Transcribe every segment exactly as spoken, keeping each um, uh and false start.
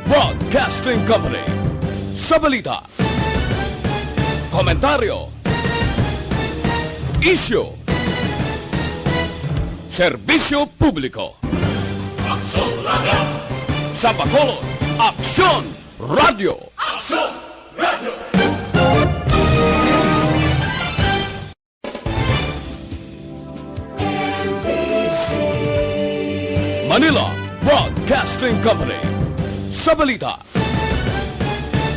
Broadcasting Company. Sa balita, komentaryo, isyu, serbisyo publiko. Aksyon Radio! Sa Bacolod, Aksyon Radio! Aksyon Radio! Manila Broadcasting Company. Sa balita,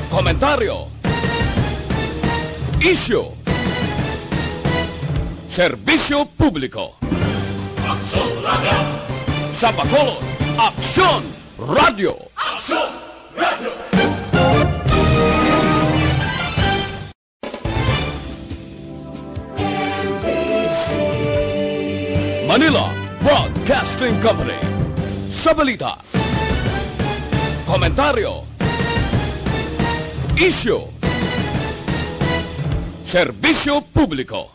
komentaryo, isyu, serbisyo publiko. Aksyon Radio! Sa Bacolod, Aksyon Radio! Aksyon Radio! Manila Broadcasting Company. Sa balita, komentaryo, isyu, serbisyo publiko.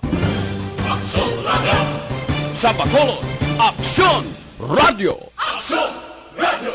Aksyon Radio! Sa Bacolod, Aksyon Radio! Aksyon Radio!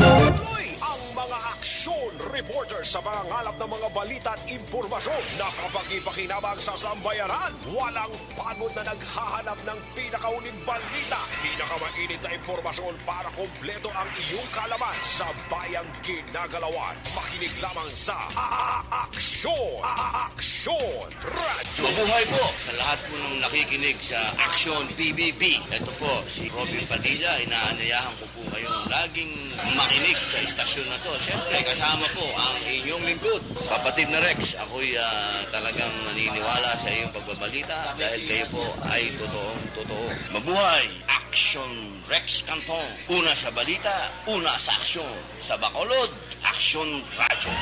Tuloy ang mga aksyon reporter sa pangangalap ng mga balita at impormasyon. Nakapagpakinabang sa sambayanan. Walang pagod na naghahanap ng pinakauning balita, pinakamainit na impormasyon para kompleto ang iyong kaalaman sa bayang kinagalawan. Makinig lamang sa A-, Aksyon! A-, Aksyon! Radyo! Mabuhay po sa lahat po ng nakikinig sa Aksyon P B B. Ito po si Robin Padilla. Inaanyayahan ko po kayong laging makinig sa istasyon na to. Siyempre, kasama po ang inyong lingkod, kapatid na Rex. Ako'y, ah, talagang naniniwala sa iyong pagbabalita dahil kayo po ay totoong totoo. Mabuhay! Aksyon Rex Canton. Una sa balita, una sa aksyon. Sa Bacolod, Aksyon Radyo.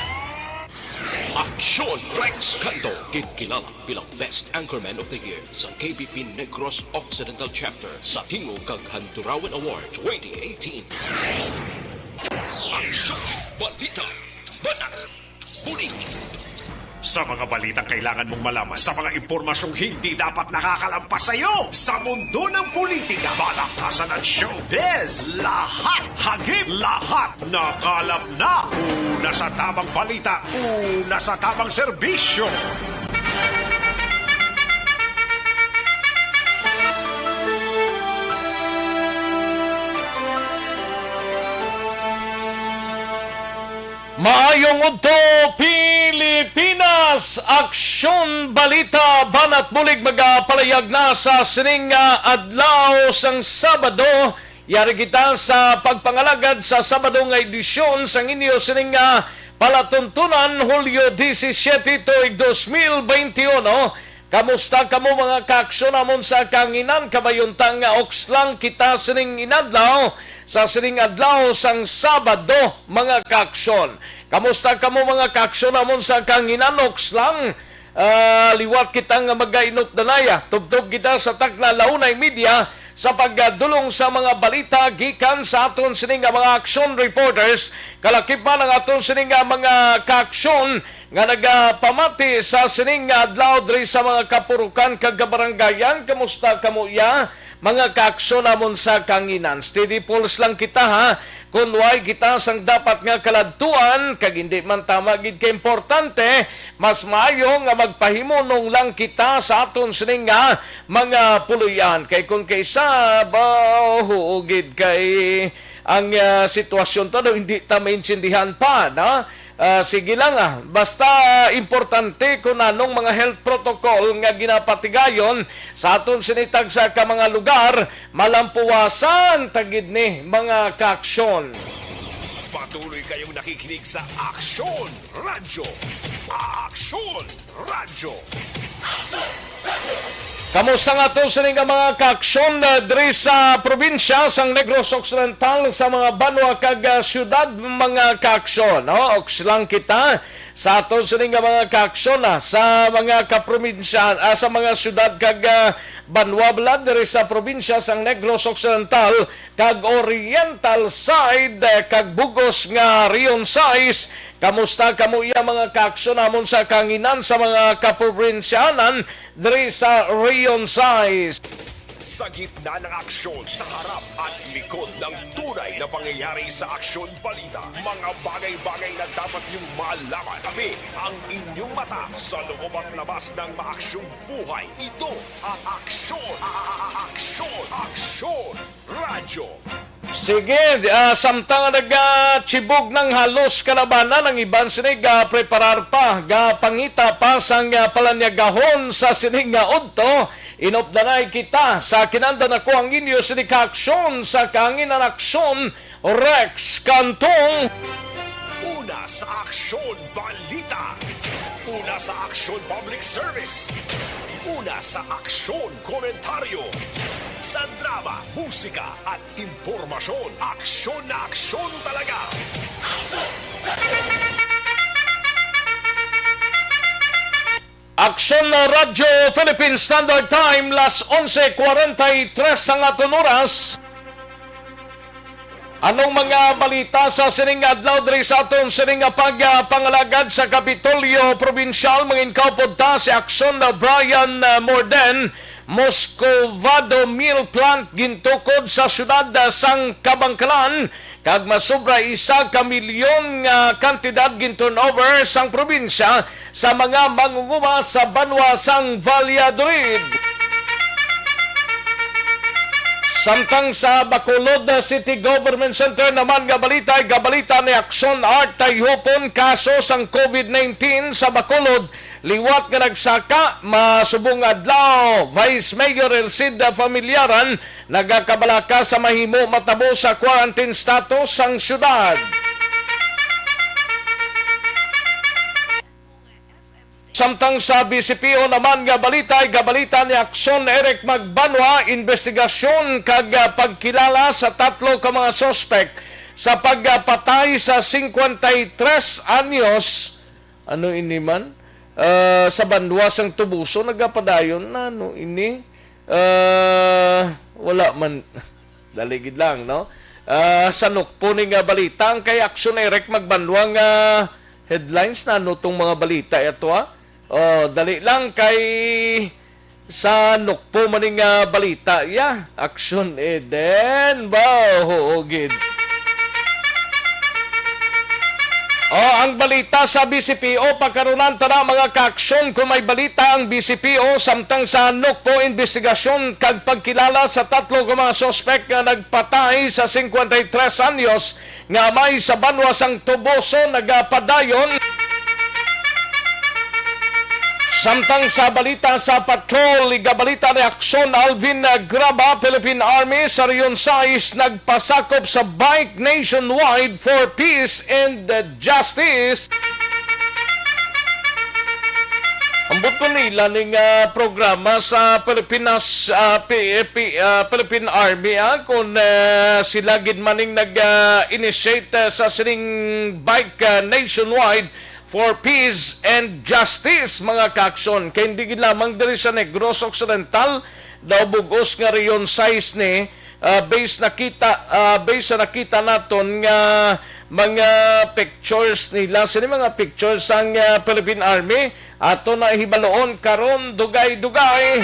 Aksyon Rex Canton, ginkilala bilang Best Anchorman of the Year sa K B P Negros Occidental Chapter sa Tingog kag Handurawan Award twenty eighteen. Aksyon, balita, banat, bulig. Sa mga balitang kailangan mong malaman, sa mga impormasyong hindi dapat nakakalampas sa iyo, sa mundo ng politika, palakasan at showbiz, lahat hagip, lahat nakalap na. Una sa tamang balita, una sa tamang serbisyo. Maayong udto, Pilipinas! Aksyon Balita, Banat Bulig, magapalayag na sa sining, ah, adlaw sang Sabado. Yari kita sa pagpangalagad sa Sabado nga edisyon sang inyo sining, ah, palatuntunan, Hulyo disisiete, tuig dos mil beintiuno. Kamusta kamo, mga kaaksyon namon sa kahanginan? Kabayuntang nga oks lang kita sining inadlaw, sa sining adlaw sang Sabado, mga kaaksyon. Kamusta kamo, mga kaaksyon namon sa kahanginan? Oks lang, ah, liwat kita nga magainop na naya. Tubtob kita sa takna la una y media sa pagdulong sa mga balita gikan sa aton sini nga mga aksyon reporters. Kalakip man ang aton sini nga mga kaaksyon nga nagapamati sa sining nga adlaw diri sa mga kapurukan kag kabarangayan. Kamusta kamo iya, mga kaaksyon namon sa kahanginan? Steady pulse lang kita, ha. Kon way kita sang dapat nga kaladtuan, kag hindi man tama gid ka importante, mas maayo nga magpahimunong lang kita sa aton sining nga mga puloy-an. Kay kon kaisa, ba, huo gid kay ang, ah, sitwasyon to, daw hindi ta maintindihan pa, no? Ah, sige lang, ah. Basta importante kung anong mga health protocol nga ginapatigayon sa aton sini tagsa ka mga lugar, malampuwasan ta gid ni, mga kaaksyon. Patuloy kayong nakikinig sa Aksyon Radyo. Aksyon Radyo. Kamusta nga to sini nga mga kaaksyon, ah, diri sa probinsya sang Negros Occidental, sa mga banwa kag, ah, syudad, mga kaaksyon, no? Oks lang kita sa ato sini nga mga kaaksyon, ah, sa mga kaprobinsya, ah, sa mga syudad kag, ah, banwa bala diri sa probinsya sang Negros Occidental kag Oriental side, eh, kag bug-os nga Region sais. Kamusta kamo iya, mga kaaksyon namon sa kahanginan, sa mga kaprobinsyanan diri sa Region sais? Sa gitna ng aksyon, sa harap at likod ng tunay na pangyayari sa Aksyon Balita, mga bagay-bagay na dapat niyong malaman. Kami ang inyong mata sa loob at labas ng maaksyong buhay. Ito ang Aksyon, a- a- a- Aksyon, Aksyon Radyo. Sige, ah, samtang nagachibog ng halos kalabanan, ang iban sini gapreparar pa, gapangita pa sang, ah, palanyagahon sa sining nga udto. Inupdanay kita sa kinandan ako ang inyo sini ka aksyon sa kahanginan aksyon, Rex Cantong. Una sa Aksyon Balita. Una sa Aksyon Public Service. Una sa Aksyon Komentaryo. Sa drama, musika, at impormasyon, aksyon na aksyon talaga. Aksyon na Radyo Philippine Standard Time, las onse cuarenta y tres ang aton oras. Anong mga balita sa sining adlaw diri sa aton sining nga pagpangalagad sa Kapitolyo Probinsyal? Manginkaupod ta si Aksyon na Brian, ah, Morden, Moscovado Mill Plant gintukod sa siyudad, ah, sang Kabangkalan, kag masobra isa ka milyon nga kantidad gin-turnover sang probinsya sa mga mangunguma sa banwa sang Valladolid. Samtang sa Bacolod City Government Center naman nga balita, gabalita ni Aksyon Art Tayhupon, kaso sang COVID nineteen sa Bacolod liwat nga nagsaka. Masubong adlaw, Vice Mayor Elcida Familiaran nagakabalaka sa mahimo matabo sa quarantine status sang syudad. Samtang sa B C P O naman nga balita, gabalita ni Aksyon Eric Magbanwa, investigasyon kag, ah, pagkilala sa tatlo ka mga suspek sa pagpatay sa cincuenta y tres anyos. Ano ini man? Ah, sa banwa sang Toboso nagapadayon na, ano ini? Ah, wala man. Dali gid lang, no? Ah, sa nukpo ni nga balita, ang kay Aksyon Eric Magbanwa nga headlines na, ano tong mga balita ito, ha? Oh, dali lang kay sa nukpo man ni nga balita, ya. Aksyon Eden ba? Oo, gid. Oh, ang balita sa B C P O, pakarunan ta na, mga kaaksyon, kung may balita ang B C P O samtang sa nukpo, investigasyon kag pagkilala sa tatlo ka mga suspek nga nagpatay sa cincuenta y tres anyos nga amay sa banwa sang Toboso nagapadayon. Samtang sa balita sa patrol, igabalita ni Aksyon Alvin Graba, Philippine Army sa Region sais nagpasakop sa Bike Nationwide for Peace and Justice. Ambot ko nila ning, ah, programa sa Pilipinas, ah, P-, P-, ah, Philippine Army, ah, kung, ah, sila gid maning nag, ah, initiate, ah, sa sining Bike, ah, Nationwide for Peace and Justice, mga kaaksyon. Kay hindi gid lamang diri sa Negros Occidental, daw bug-os nga Region sais ni, ah, base nakita, ah, base sa nakita naton nga mga pictures nila. Sini mga pictures sang, ah, Philippine Army. Ato na hibaloon karon, dugay-dugay.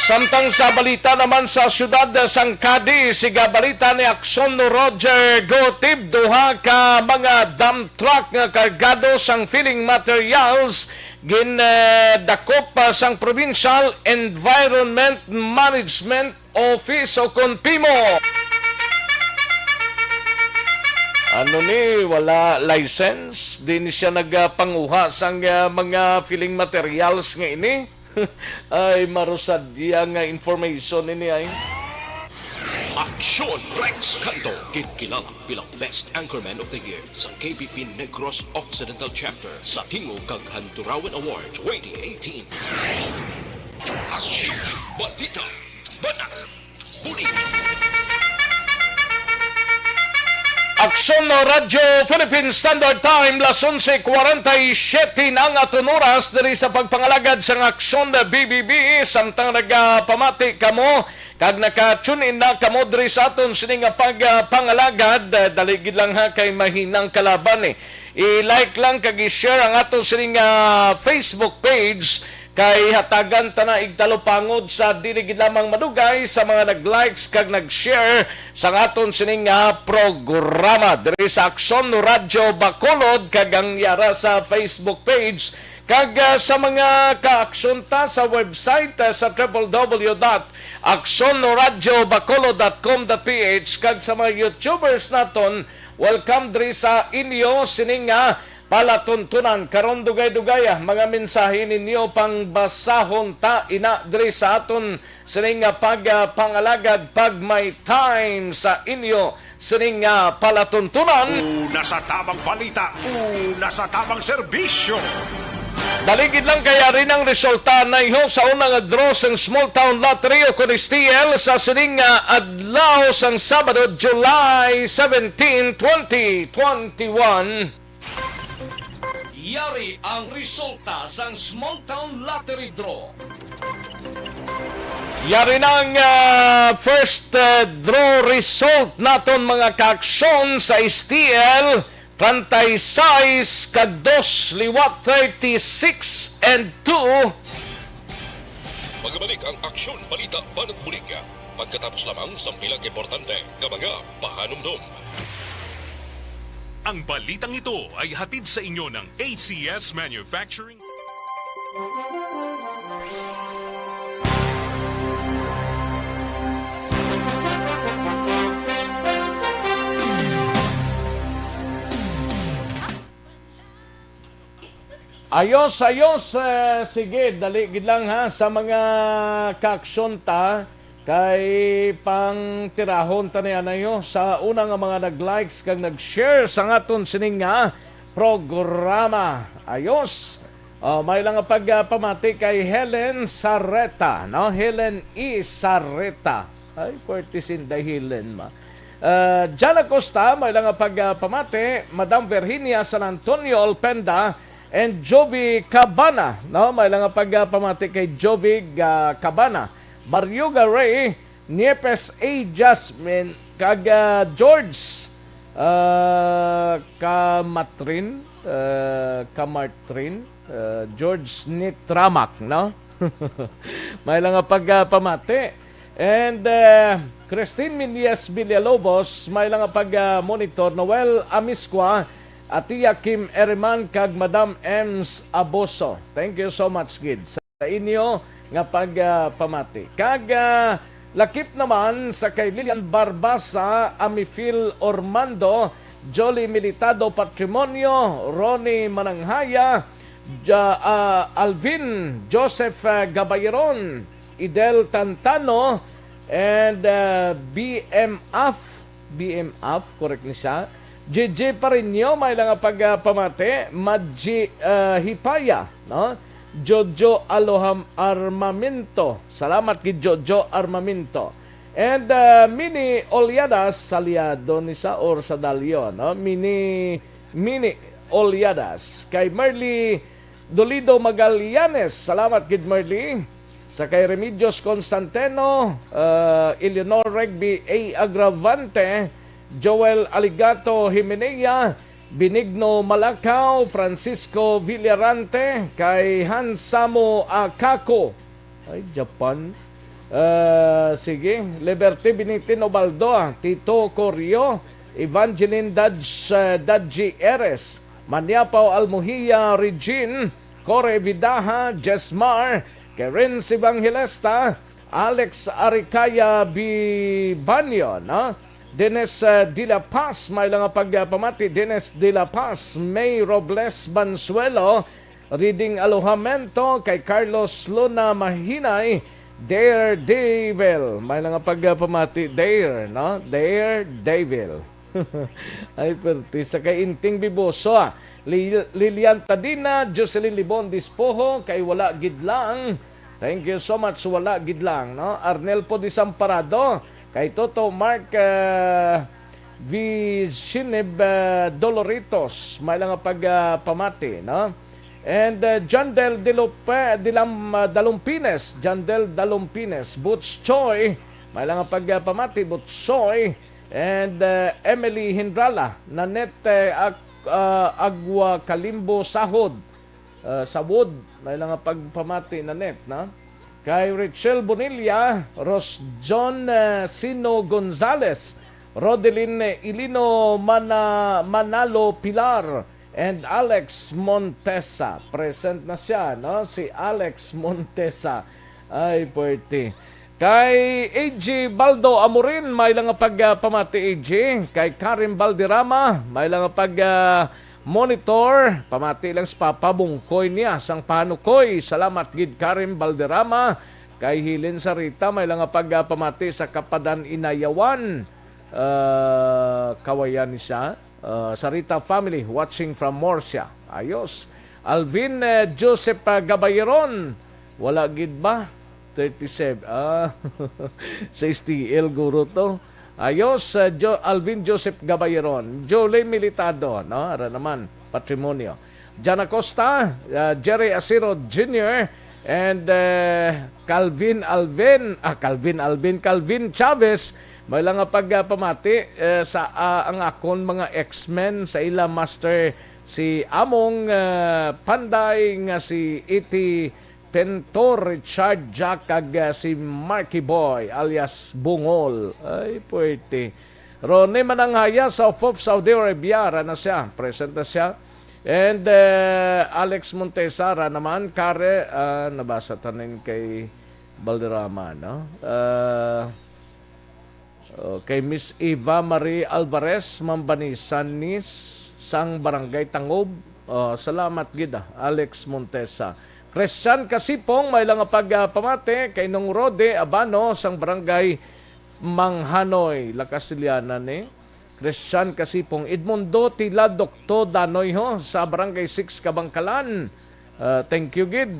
Samtang sa balita naman sa siyudad sang Cadiz, siga balita ni Aksyon Roger Gotib, duha ka mga dump truck nga kargado sang filling materials gin, eh, dakop, ah, sang Provincial Environment Management Office o kon PEMO. Ano ni, wala license? Di ni siya nagapanguha sang, ah, mga filling materials nga ini? Ay, marusadya nga information ini ay. Aksyon Rex Canto, kinkilala bilang Best Anchorman of the Year sa K B P Negros Occidental Chapter sa Tingog kag Handurawan Award twenty eighteen. Aksyon Balita. Banat. Buli. Aksyon Radyo Philippine Standard Time, las onse cuarenta y siete na ang aton oras diri sa pagpangalagad sang Aksyon B B B. Samtang nagapamati kamo kag naka-tune in na kamo diri sa aton sini nga pagpangalagad, ah, dali gid lang ha, kay mahinang kalaban eh. I-like lang kag i-share ang aton sini nga Facebook page Kay hatagan ta na igtalupangod sa dili gid lamang madugay sa mga nag-likes kag nag-share sa aton sining nga programa diri sa Aksyon Radyo Bacolod kag ang yara sa Facebook page kag, ah, sa mga kaaksyon ta sa website, ah, sa triple W dot aksyon radyo bacolod dot com dot P H kag sa mga YouTubers naton. Welcome diri sa inyo sining nga palatuntunan. Karon dugay-dugay, ah, mga mensahe ninyo pangbasahon ta ina diri sa aton sining nga pag, ah, pangalagad pag may time sa inyo sining nga palatuntunan. Una sa tamang balita, una sa tamang serbisyo. Dali gid lang kay ari nang resulta na iho sa una nga draw sang Small Town Lottery o kon S T L sa sining nga adlaw sang Sabado, July seventeen, twenty twenty-one. Yari ang resulta sang Small Town Lottery Draw. Yari na ang, ah, first, ah, draw result naton, mga kaaksyon, sa S T L, treinta y seis kag dos, liwat thirty-six and two. Magabalik ang Aksyon Balita Banat Bulig pagkatapos lamang sang pila ka importante nga mga pahanumdom. Ang balitang ito ay hatid sa inyo ng A C S Manufacturing. Ayos, ayos. Eh, sige, dali gid lang ha sa mga kaaksyon ta. Kay pangtirahon ta ni anayo sa una nga mga nag-likes kag nag-share sa aton sining nga programa. Ayos. Oh, may lang nga pagpamati kay Helen Sareta, no? Helen E. Sareta. Ay, pwerte sinday Helen, ma. Uh, Jan Acosta, may lang nga pagpamati. Madam Virginia San Antonio Alpenda and Jovi Cabana, no? May lang nga pagpamati kay Jovi, ah, Cabana. Mario Garay, Niepes A. Jasmine, kag, ah, George, ah, Kamatrin, ah, Kamartrin, ah, George Nitramak, no? May lang nga pagpamati. And, ah, Christine Minyes Villalobos, may lang nga pag, ah, monitor. Noel Amiscua, Atia Kim Eriman, kag Madam Ems Aboso. Thank you so much, gid, sa inyo nga pagpamati. Kag, ah, lakip naman sa kay Lilian Barbasa, Amifil Ormando, Jolly Militado Patrimonio, Ronnie Mananghaya, Ja-, ah, Alvin Joseph, ah, Gabayron, Idel Tantano, and, ah, B M Af, B M Af, correct ni siya. J J Parinyo, may lang nga pagpamati. Madji, ah, Hipaya, no? Jojo Aloham Armamento. Salamat kay Jojo Armamento. And, ah, Mini Olyadas, Saliado ni sa or Sadalyo, no? Mini, Mini Olyadas. Kay Merly Dolido Magallanes, salamat gid, Merly. Sa kay Remedios Constantino, ah, Eleanor Regby A. Agravante, Joel Aligato Himenea, Benigno Malacao, Francisco Villarante, kay Hansamo Akako. Ay, Japan. Ah, sige, Liberty Binitin Obaldo, Tito Corio, Evangeline Daj-, ah, Dadji Eres, Maniapaw Almuhia, Regine, Core Vidaha, Jesmar, Karen Evangelista, Alex Aricaya Bibanyo, no? Dennis, ah, de la Paz, may lang nga pagpamati, Dennis de la Paz, May Robles Bansuelo, Reading Alojamento, kay Carlos Luna Mahinay, Daredevil, may lang nga pagpamati, Dare, no? Daredevil. Ay, perte. Sa kay Inting Biboso, ah. Li-, Lilian Tadina, Jocelyn Libon Dispoho, kay wala gid lang. Thank you so much, wala gid lang, no? Arnel po Desamparado, kay Toto Mark, ah, Visinib, ah, Doloritos, may lang nga pagpamati, no? And, ah, Jandel Dilope, Dilam, ah, Dalumpines, Jandel Dalumpines, Boots Choi, may lang nga pagpamati, Boots Choi, and, ah, Emily Hindrala, Nanette, ah, Ag-, ah, Agua Kalimbo Sahod, ah, sa Wood, may lang nga pagpamati na net, no? Kay Richel Bonilla, Ros John, ah, Sino Gonzales, Rodelin Ilino Mana-, Manalo Pilar, and Alex Montesa. Present na siya, no? Si Alex Montesa. Ay, puwerte. Kay A G Baldo Amorin, may lang nga pag, ah, pamati, A G. Kay Karim Balderrama, may lang nga pag, ah, monitor. Pamati lang sa Papa Bungkoy niya, sang Panukoy. Salamat gid, Karim Balderrama. Kay Helen Sarita, may lang nga pag, ah, pamati sa Kapadan Inayawan. Ah, kawayan ni siya. Ah, Sarita family watching from Murcia. Ayos. Alvin, eh, Joseph, ah, Gabayeron. Wala gid ba? Thirty-seven. Ah, sa S T L guro to. Ayos, ah, Jo-, Alvin Joseph Gabayeron. Jolie Militado, no? Ara naman, patrimonyo. Jan Acosta, ah, Jerry Asiro Junior, and, eh, Calvin Alvin, ah, Calvin Alvin, Calvin Chavez, may lang nga pag, ah, pamati, eh, sa, ah, ang akon mga X-Men, sa ila master si Among, ah, Panday nga si Iti Pintor, Richard Jack, kag, ah, si Marky Boy alias Bungol. Ay, puwerte. Ronnie Mananghaya sa Off of Saudi Arabia, ara na siya, present na siya. And, eh, Alex Montesa, ara naman, Kare, ah, nabasa tanin kay Balderrama, no? Ah, oh, kay Miss Eva Marie Alvarez, Mambanisan ni s-, sang Barangay Tangob. Oh, salamat gid, ah, Alex Montesa. Christian Kasipong, may lang nga pag, ah, pamati kay Nong Rode Abano sang Barangay Manghanoy, La Castellana ni. Christian Kasipong, Edmundo Tila, Doktor Danoy ho, sa Barangay Six, Kabangkalan. Ah, thank you gid.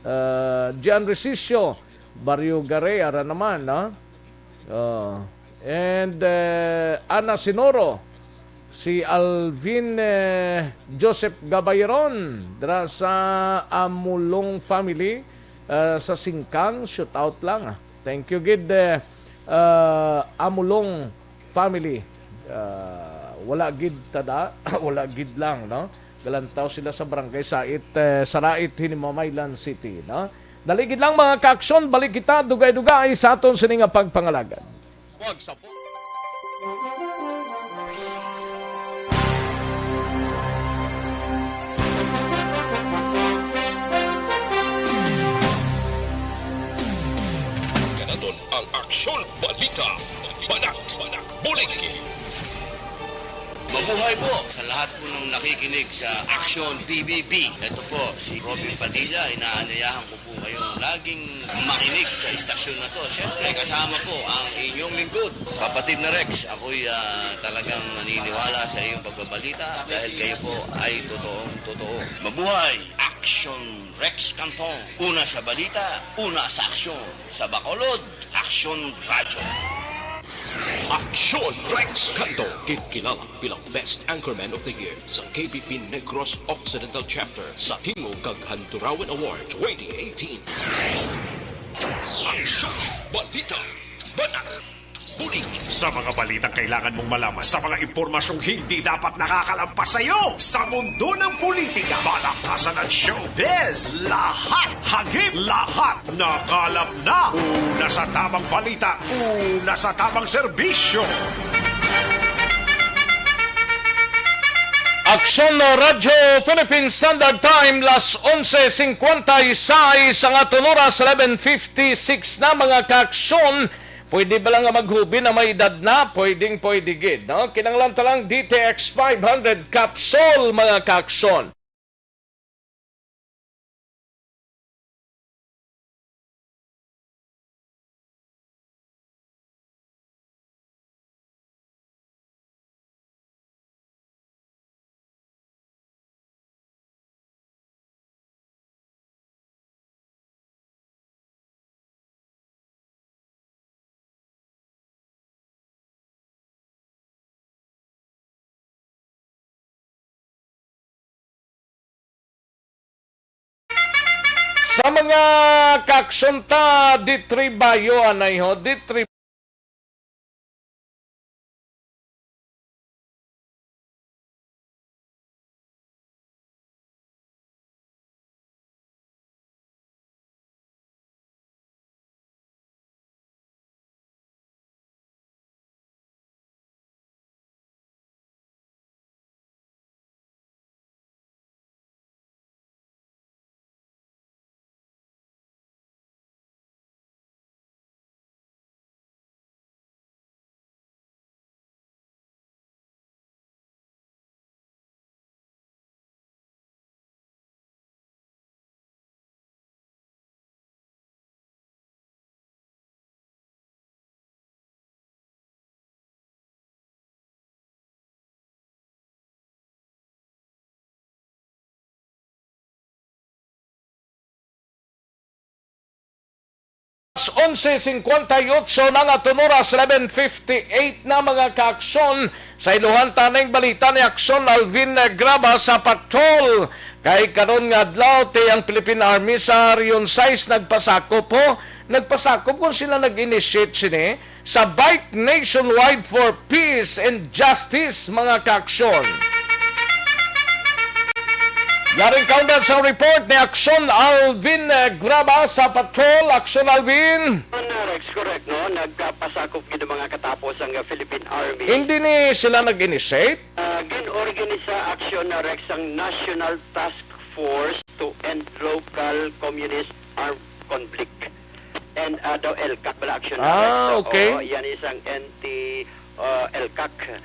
Ah, Gian Resicio, Barrio Gare, ara naman, no? Ah, and, eh, Ana Sinoro, si Alvin, eh, Joseph Gabayron, dira sa Amulong family, ah, sa Singkang, shoot out lang. Thank you gid, eh, ah, Amulong family. Ah, wala gid tada, wala gid lang, no? Galantaw sila sa Barangay Sait, eh, Sarait, Hinimamaylan City, no? Dali gid lang, mga kaaksyon, balik kita dugay-dugay sa aton sini nga pagpangalagad. Wag sa po. Kanaton ang Aksyon Balita, Banat, Bulig. Mabuhay po sa lahat po ng nakikinig sa Aksyon B B B. Ito po si Robin Padilla. Inaanyayahan ko po kayong laging makinig sa istasyon na to. Siyempre, kasama po ang inyong lingkod, kapatid na Rex. Ako'y, ah, talagang naniniwala sa iyong pagbabalita dahil kayo po ay totoong totoo. Mabuhay! Aksyon Rex Cantong. Una sa balita, una sa aksyon. Sa Bacolod, Aksyon Radyo. Aksyon Rex Cantong, kinkilala bilang Best Anchorman of the Year sa K B P Negros Occidental Chapter sa Tingog kag Handurawan Award twenty eighteen. Aksyon, balita, banat, bulig. Sa mga balitang kailangan mong malaman, sa mga impormasyong hindi dapat nakakalampas sa iyo, sa mundo ng politika, palakasan at showbiz, lahat, hagip, lahat, nakalap na. Una sa tamang balita, una sa tamang serbisyo. Aksyon Radyo Philippine Standard Time, las onse cincuenta y seis ang aton oras, eleven fifty-six na, mga kaaksyon. Pwede ba lang nga maghubi na may edad na? Pwedeng pwede gid, no? Kinahanglan ta lang D T X five hundred capsule, mga kaaksyon. Sa mga kaaksyon ta, D three Bayo, anay ho, D three Onse cincuenta y ocho na nga, tun-o oras, eleven fifty-eight na, mga kaaksyon. Sa iluhan ta ning balita ni Aksyon Alvin Graba sa Patrol. Kay karon nga adlaw, ti ang Philippine Army sa Region sais nagpasakop, ho. Nagpasakop kung sila nag-initiate sini sa Bike Nationwide for Peace and Justice, mga kaaksyon. Yaring kaundan sang report ni Aksyon Alvin, eh, Graba sa Patrol. Aksyon Alvin. Ano, Rex, correct, no? Nagpasakop gid ang mga katapo sang, uh, Philippine Army. Hindi ni sila nag-initiate? Ah, gin-organisa, Aksyon, uh, Rex, ang National Task Force to End Local Communist Armed Conflict. And, ah, daw ELCAC bala, Aksyon, ah, Rex. Ah, okay. Oo, yan isang anti, ah, ELCAC.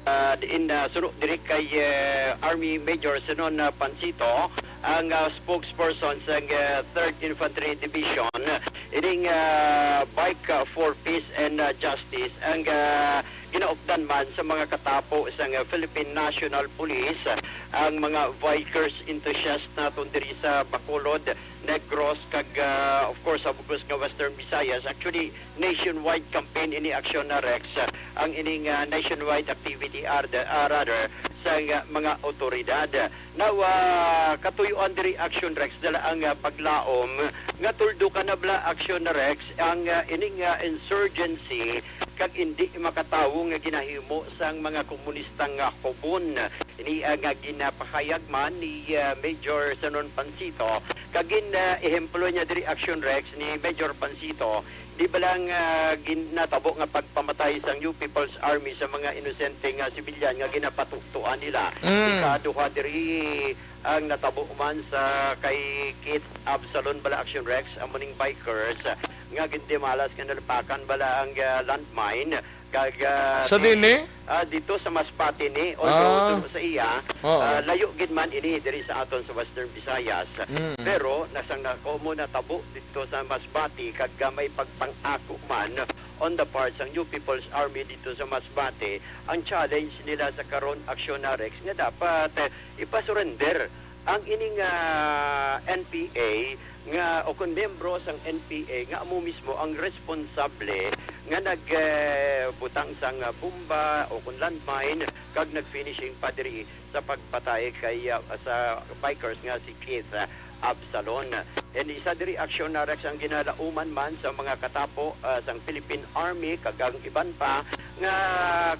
Ah, diin, ah, suno diri kay, eh, Army Major Zenon, ah, Pancito, ang, ah, spokesperson sa, eh, Third Infantry Division, ining, ah, Bike, ah, for Peace and, ah, Justice, ang, ah, ginaupdan man sa mga katapo sang, ah, Philippine National Police, ah, ang mga bikers enthusiast naton diri sa Bacolod, Negros, kag, ah, of course, sa bug-os nga Western Visayas. Actually, nationwide campaign ini, Aksyon, na Rex, ah, ang ining, ah, nationwide activity, ar-, ah, rather, sa, ah, mga otoridad. Now, ah, katuyoan diri, Aksyon, Rex, dala ang, ah, paglaom nga tuldukan na bala, Aksyon, na Rex, ang, ah, ining, ah, insurgency kag indi makatawo nga ginahimo sang mga komunistang, ah, hubon. Ini, ah, nga ginapahayag man ni, ah, Major Zenon Pancito, kag gin, ah, ehemplo niya diri, Aksyon, Rex, ni Major Pancito, di ba lang, ah, gin-, natabo nga pagpamatay sang New People's Army sa mga inosente nga sibilyan nga ginapatuktuan nila? Mm. Ikaduha diri ang natabo man sa kay Keith Absalon bala, Aksyon, Rex, amo ning bikers nga gintimalas nga nalapakan bala ang, ah, landmine. Kag, ah, sa dini? Ah, dito sa Masbate ni, although, ah, sa iya, oo, ah, layo gid man ini diri sa aton sa Western Visayas. Mm. Pero nasang na, komo natabo dito sa Masbate, kag, ah, may pagpang-ako man on the part sang New People's Army dito sa Masbate, ang challenge nila sa karon, Aksyon, na Rex, nga dapat, eh, ipasurrender ang ining, ah, N P A nga, o kon miyembro sang N P A nga amo mismo ang responsable nga nag, eh, butang sang, ah, bomba o kon landmine kag nag-finishing pa diri sa pagpatay kay, ah, sa bikers nga si Keith, ah, Absalon. And isa diri, Aksyon, na Rex, ang ginalauman man sa mga katapo, ah, sang Philippine Army kag ang iban pa nga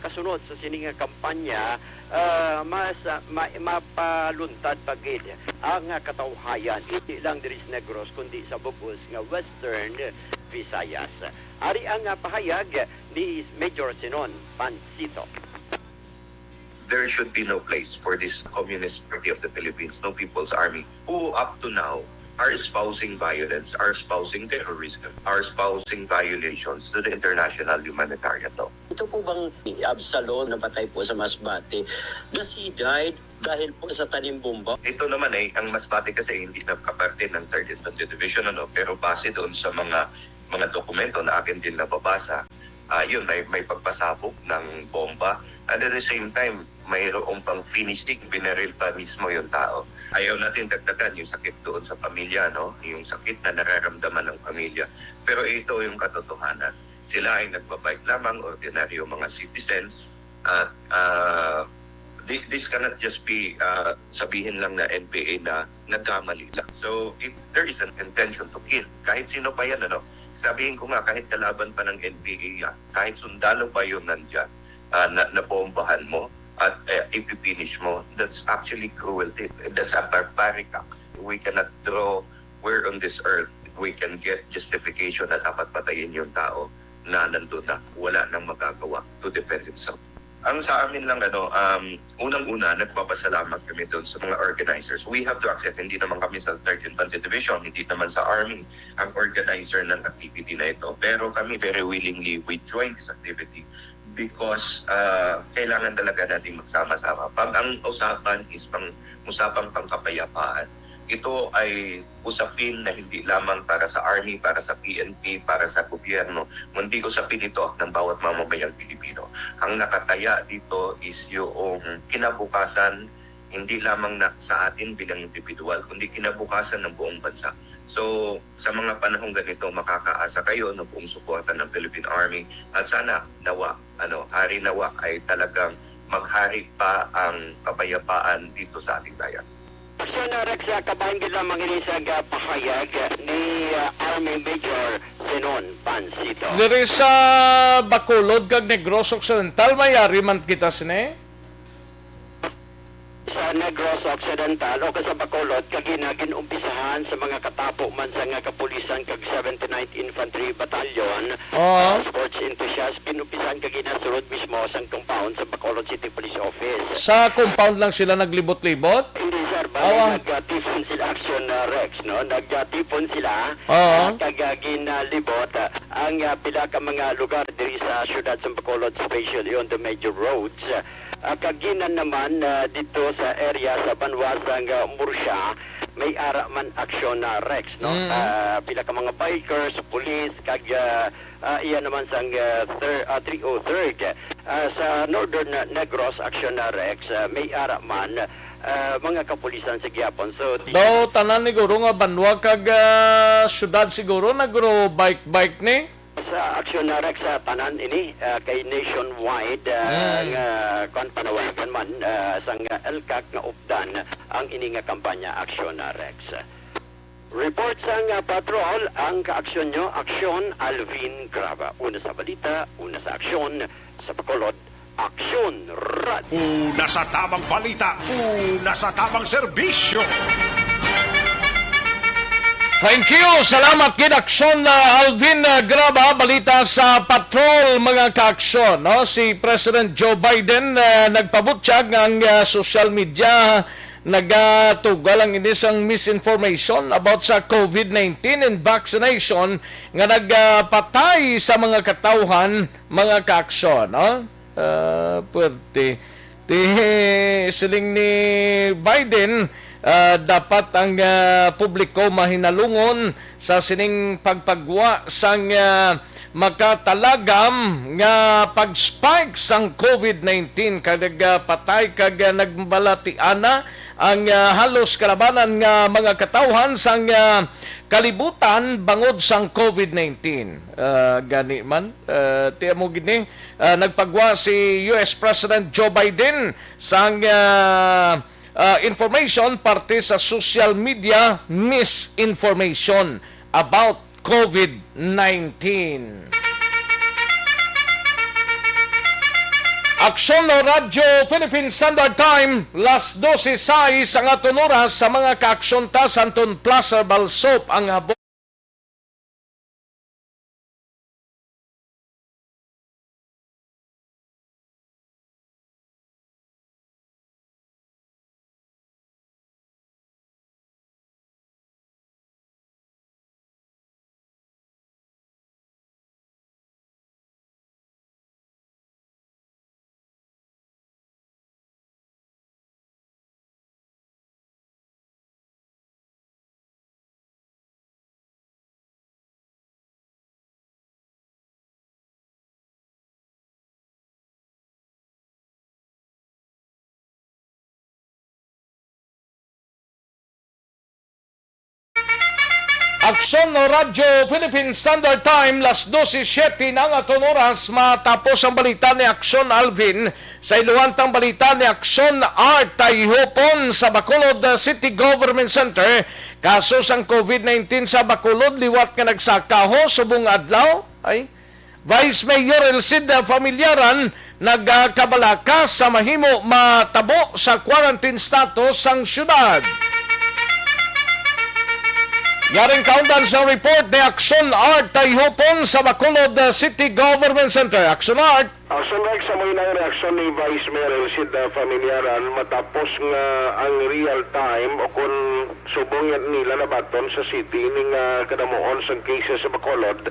kasunod sa sini nga kampanya, ah, mas, ah, ma-, mapaluntad pa gid ang, ah, katawhayan, hindi lang diri sa Negros, kundi sa bug-os nga Western Visayas. Ari ang, ah, pahayag ni Major Zenon Pancito. There should be no place for this Communist Party of the Philippines, no People's Army, who up to now are espousing violence, are espousing terrorism, are espousing violations to the international humanitarian law. Ito po bang si Absalon, napatay po sa Masbate, does he died dahil po sa tanim bomba? Ito naman ay, ang Masbate kasi hindi na kaparte ng Third Infantry Division, ano, pero base doon sa mga, mga dokumento na akin din nababasa, ah, yun, may, may pagpasabog ng bomba. And at the same time, mayroong pang finishing, binaril pa mismo yung tao. Ayaw natin dagdagan yung sakit doon sa pamilya, no? Yung sakit na nararamdaman ng pamilya. Pero ito yung katotohanan. Sila ay nagbabike lamang, ordinaryo mga citizens. At, ah, thi-, this cannot just be, ah, sabihin lang na N P A na nagkamali lang. So, if there is an intention to kill, kahit sino pa yan, ano, sabihin ko nga, kahit kalaban pa ng N P A yan, kahit sundalo pa yun nandyan, ah, na, nabombahan mo at, eh, ipipinish mo, that's actually cruelty. That's a barbaric act. We cannot draw where on this earth we can get justification na dapat patayin yung tao na nandun na, wala nang magagawa to defend himself. Ang sa amin lang, ano, um, unang-una, nagpapasalamat kami doon sa mga organizers. We have to accept, hindi naman kami sa Third Infantry Division, hindi naman sa Army ang organizer ng activity na ito. Pero kami, very willingly, we join this activity because, ah, kailangan talaga natin magsama-sama. Pag ang usapan is pang, usapang pangkapayapaan, ito ay usapin na hindi lamang para sa Army, para sa P N P, para sa gobyerno, kundi usapin ito ng bawat mamamayang Pilipino. Ang nakataya dito is yung kinabukasan hindi lamang na sa atin bilang individual, kundi kinabukasan ng buong bansa. So, sa mga panahong ganito, makakaasa kayo ng buong suporta ng Philippine Army at sana, nawa, ano, hari nawa ay talagang maghari pa ang kapayapaan dito sa ating bayan. Aksyon, uh, Rex, uh, kabahin gid lamang ini sa, uh, pahayag ni, uh, Army Major Zenon Pansito. Diri sa Bacolod kag Negros Occidental, may ari man kita sini? Sa Negros Occidental o ka sa Bacolod, kagina ginumpisahan sa mga katapo man sa nga kapulisan kag seventy-ninth Infantry Battalion, Oo. uh, sports enthusiast, ginumpisahan kagina sulod mismo sang compound sa Bacolod City Police Office. Sa compound lang sila naglibot-libot? Hindi, sir. Bali, Awa. nagtipon sila, Action, uh, Rex, no? Nagtipon sila, Oo. uh, kag, uh, ginalibot, uh, ang, uh, pila ka mga lugar diri sa siyudad sa Bacolod, especially on the major roads. Uh, uh, kagina naman, uh, dito sa area sa banwa sang, uh, Murcia, may ara man aksyon na, Rex, no? Mm. Uh, pila ka mga bikers, pulis, kag, uh, Ah, iya naman sang, ah, thir-, ah, three oh third. Ah, sa Northern, ah, Negros, Action na Rex, ah, may ara man, ah, mga kapulisan sa gihapon. So, di Daw tanan ni guro nga banwa kag, ah, syudad siguro nagro bike-bike ni? Sa Action na Rex, sa tanan ini, ah, kay nationwide, ah, Hmm. nga, kwan, panawagan man, ah, sang, ah, ELCAC nga updan ang ini nga kampanya Action na Rex. Report sang, ah, patrol, ang kaaksyon nyo, Aksyon Alvin Graba. Una sa balita, una sa aksyon, sa Bacolod, Aksyon Radyo. Una sa tamang balita, una sa tamang serbisyo. Thank you. Salamat gid, Aksyon, ah, Alvin, ah, Graba. Balita sa patrol, mga kaaksyon, no? Si President Joe Biden, ah, nagpabutyag nga ang, ah, social media nagatuga lang ini sang misinformation about sa covid nineteen and vaccination nga nagapatay sa mga katawhan, mga kaaksyon, no? Ah, puwerte. Ti, siling ni Biden, ah, dapat ang, ah, publiko mahinalungon sa sining pagpagwa sang, ah, makatalagam nga pag-spike sang covid nineteen kag nagpatay kag nagbalatiana ang, ah, halos kalabanan nga mga katawhan sang, ah, kalibutan bangod sang covid nineteen. Ah, gani man, ah, ti amo gid ni, ah, nagpagwa si U S President Joe Biden sang, ah, ah, information parte sa social media misinformation about covid nineteen. Aksyon, no, Radyo Philippine Standard Time, las dose sais ang aton oras sa mga kaaksyon ta sa Anton Plaza Balsop ang habo. Aksyon, no, Radyo Philippine Standard Time, las dose siete na ang aton oras. Matapos ang balita ni Aksyon Alvin, sa iluhantang balita ni Aksyon Art Tayhopon sa Bacolod, uh, City Government Center. Kaso sang covid nineteen sa Bacolod liwat nga nagsakaho subong adlaw. Ay, Vice Mayor Elcida Familiaran nagakabalaka sa mahimo matabo sa quarantine status sang syudad. Yaring kaundan sa report ni Action Art Tayhupon sa Bacolod City Government Center. Action Art. Action Art, sa may nang reaksyon ni Vice Mayor Elcida Familiaran matapos nga ang real time o kung subong yan nila nabaton sa city ning, ah, kadamuon sang cases sa Bacolod.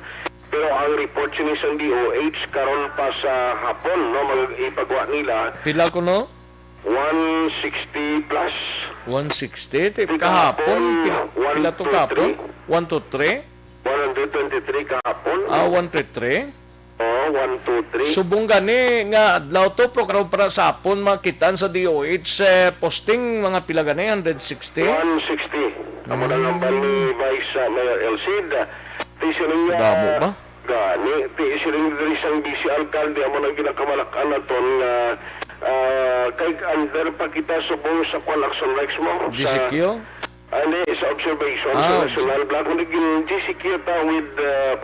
Pero ang report sini sang D O H karon pa sa hapon, no, mag-, ipagwa nila. Pila kuno? One sixty plus. One sixty? Ti-, Ti kahapon, kahapon, pil-, pila to kahapon? One two three. One two three? One hundred twenty-three kahapon. Ah, one three three? Oh, one, two, three. Subong gani nga adlaw to, pero karon para sa hapon, makitaan sa D O H, eh, posting, mga pila gani, hundred sixty? One sixty. Amo na ang hambal ni Vice, ah, Mayor Elcid. Ti sining, ah, Damo ba? Gani, ti sining diri sang vice alkalde, amo nang ginakamalak-an naton nga, ah, kay under pa kita subong sa kwan, Action Rex mo, sa G C Q? Ah, hindi, sa observation sa Ah, National Block, hindi gin-, G C Q ta with, uh,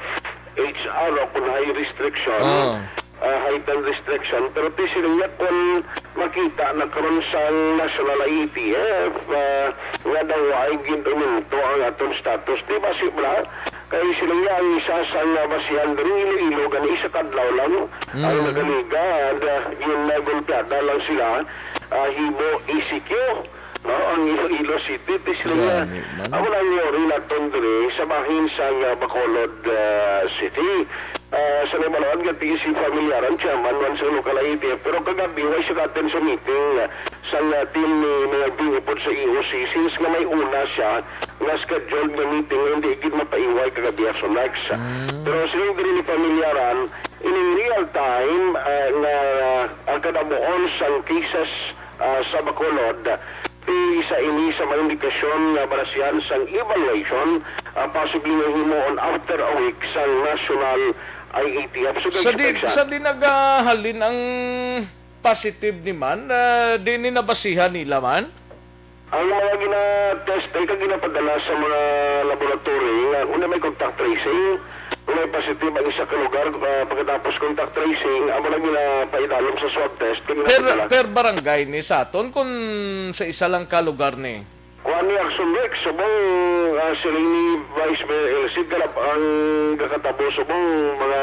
H R o kung high restriction, Ah. uh, heightened restriction. Pero ti sila niya kung makita na karon sa National I A T F, uh, nga daw ay gin-umento ang aton status. Di ba, si Bra? Kay sila niya ang isa sa nga basihan diri, Iloilo, gani isa kadlaw lang ang Mm. nagaligad, uh, yung nagulpiada lang sila, uh, himo E C Q. No, ang Iloilo City, ti sila nga, Gani man. Amo lang yun, rin naton diri sa bahin sa nga Bacolod, ah, City. Ah, sa nabalawan nga ti si Familiaran, chairman man sa local I A T F, pero kagabi, way siya ka-attend sa meeting, ah, sa nga team ni Mayor Bing upod sa E O C, since nga may una siya nga scheduled nga meeting nga hindi gid mapaiway kagabi, Action Rex. Mm. Pero siling diri ni Familiaran, in real time, ah, nga ang kadamuon sang cases, ah, sa Bacolod, ti isa ini sa mga indikasyon nga barasihan sang evaluation, ah, possibly nga himuon after a week sang National I A T F. So, Sa guys, di, sa sa di nagahalin ang positive ni man, ah, di ni nabasihan nila man? Ang mga gina-test ay kag ginapadala sa mga laboratory nga una may contact tracing, kung may positive ang isa ka lugar, ah, pagkatapos contact tracing, amo na ginapaidalom sa swab test, kag Per, ginapadala. Per barangay ni sa aton kung sa isa lang ka lugar ni? Kuan ni Action Rex, subong, ah, siling ni Vice Mayor Elsie, kalab ang gakatabo, subong mga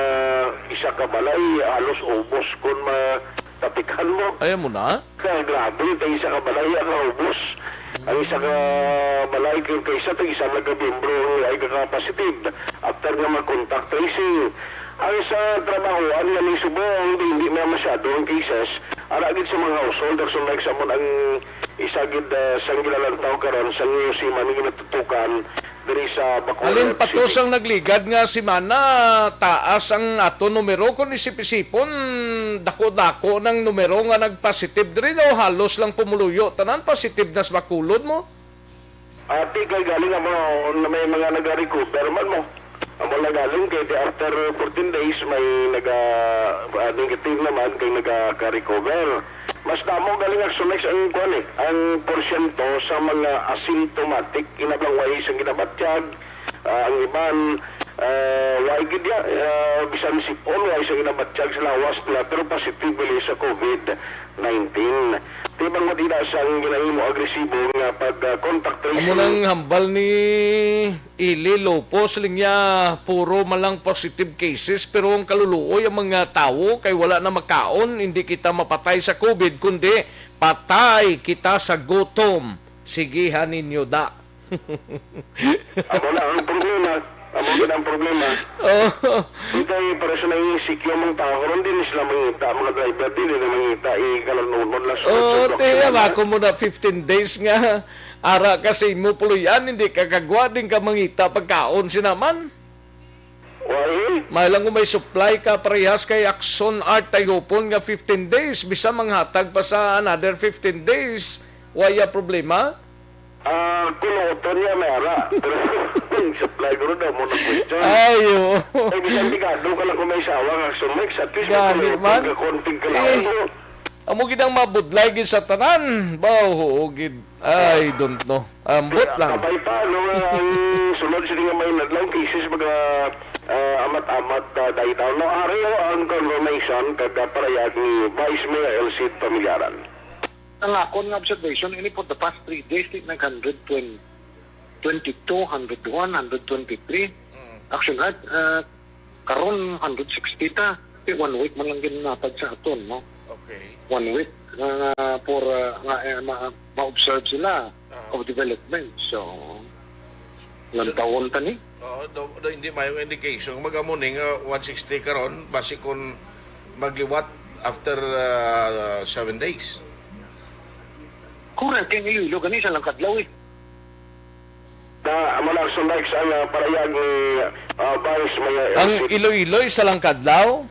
isa ka balay, halos ubos kung ma-, tapikan mo. Ayaw mo na? Ka, grabe, kay isa ka balay, ang ubos. Ang isa ka balay, kay, kay isa, kay isa nagka-miyembro, ay ka-positive. After nga mag-contact tracing. Ang sa trabahoan nga ni subong, hindi, hindi na masyado ang cases. Ara gid sa mga household, Action Rex, amo ang isa gid, ah, sang ginalantaw karon sa New Sima ni ginatutukan diri sa Bacolod Alin pa to City. Sang nagligad nga simana, taas ang ato numero. Kung isip-isipon, dako-dako nang numero nga nagpositive diri, no? Halos lang pumuluyo, tanan positive na sa Bacolod mo. Ati kay galing amo na may mga nag-recover man mo. Amo na galing kay di after fourteen days may naga, ah, negative naman kay nagaka-recover. Mas damo galing, Action Rex, ang kuan eh, ang porsyento sa mga asymptomatic, kinabang way sang ginabatyag, ah, ang iban, ah, way gid ya, ah, bisan sipon way sang ginabatyag sa lawas nila, pero positive bali sa COVID nineteen. Tibang madila sang ginahimo agresibo nga pag, ah, contact tracing. Amo nang hambal ni Ili Lopos, linya, puro man lang positive cases, pero ang kaluluoy ang mga tawo kay wala na makaon, hindi kita mapatay sa COVID, kundi patay kita sa gutom. Sigihan ninyo da. Amo na ang problema. Amo gid ang problema. Oh. Itay para sa nang E C Q mong tao, karon din sila mangita, mga driver din nila mangita, ikalanunod lang sa Oh, sa tiya, block sila. Ako mo na fifteen days nga ara ka sa imo puloy-an, hindi ka kagwa, din ka mangita pagkaon sinaman. Why? May lang kung may supply ka, parehas kay Action Art Tayupon nga fifteen days, bisa manghatag pa sa another fifteen days. Wala problema? Ah, kunuton niya may ara. Pero ang supply ko rin daw mo na question. Ay, oo. Eh, bisan delikado ka lang kung may sawa nga, Action Rex, at least Gani may man. Ka konting kalaon Eh, mo. Amo gid ang mabudlay gid sa tanan. Ba, oo gid. I don't know. Ambot lang. Kabay pa, no, ang sunod sila nga may nadlaw cases, mga, ah, amat-amat, ah, dahil daw. No, ari ang confirmation kag, ah, parayag ni Vice Mayor Elsie Familiaran. Ang akon nga observation, ini for the past three days, di nag hundred twenty, twenty-two, hundred one, hundred twenty-three. Mm. Action, ah, ah, karon hundred sixty ta. Kay one week man lang ginatag sa aton, no? Okay. One week nga, nga for, ah, nga, eh, ma-, ma-observe sila Ah. of development. So, So, lantawon ta ni. Oo, do, do, hindi may indication. Kung mag-amo ni nga one sixty karon, basi kung magliwat after, ah, seven days. Correct, kay ang Iloilo, gani, isa lang kadlaw, eh. Na, amo na ang sunday sa, ah, parayag ni, ah, Vice Mayor Ang Elsie. Iloilo, isa lang kadlaw?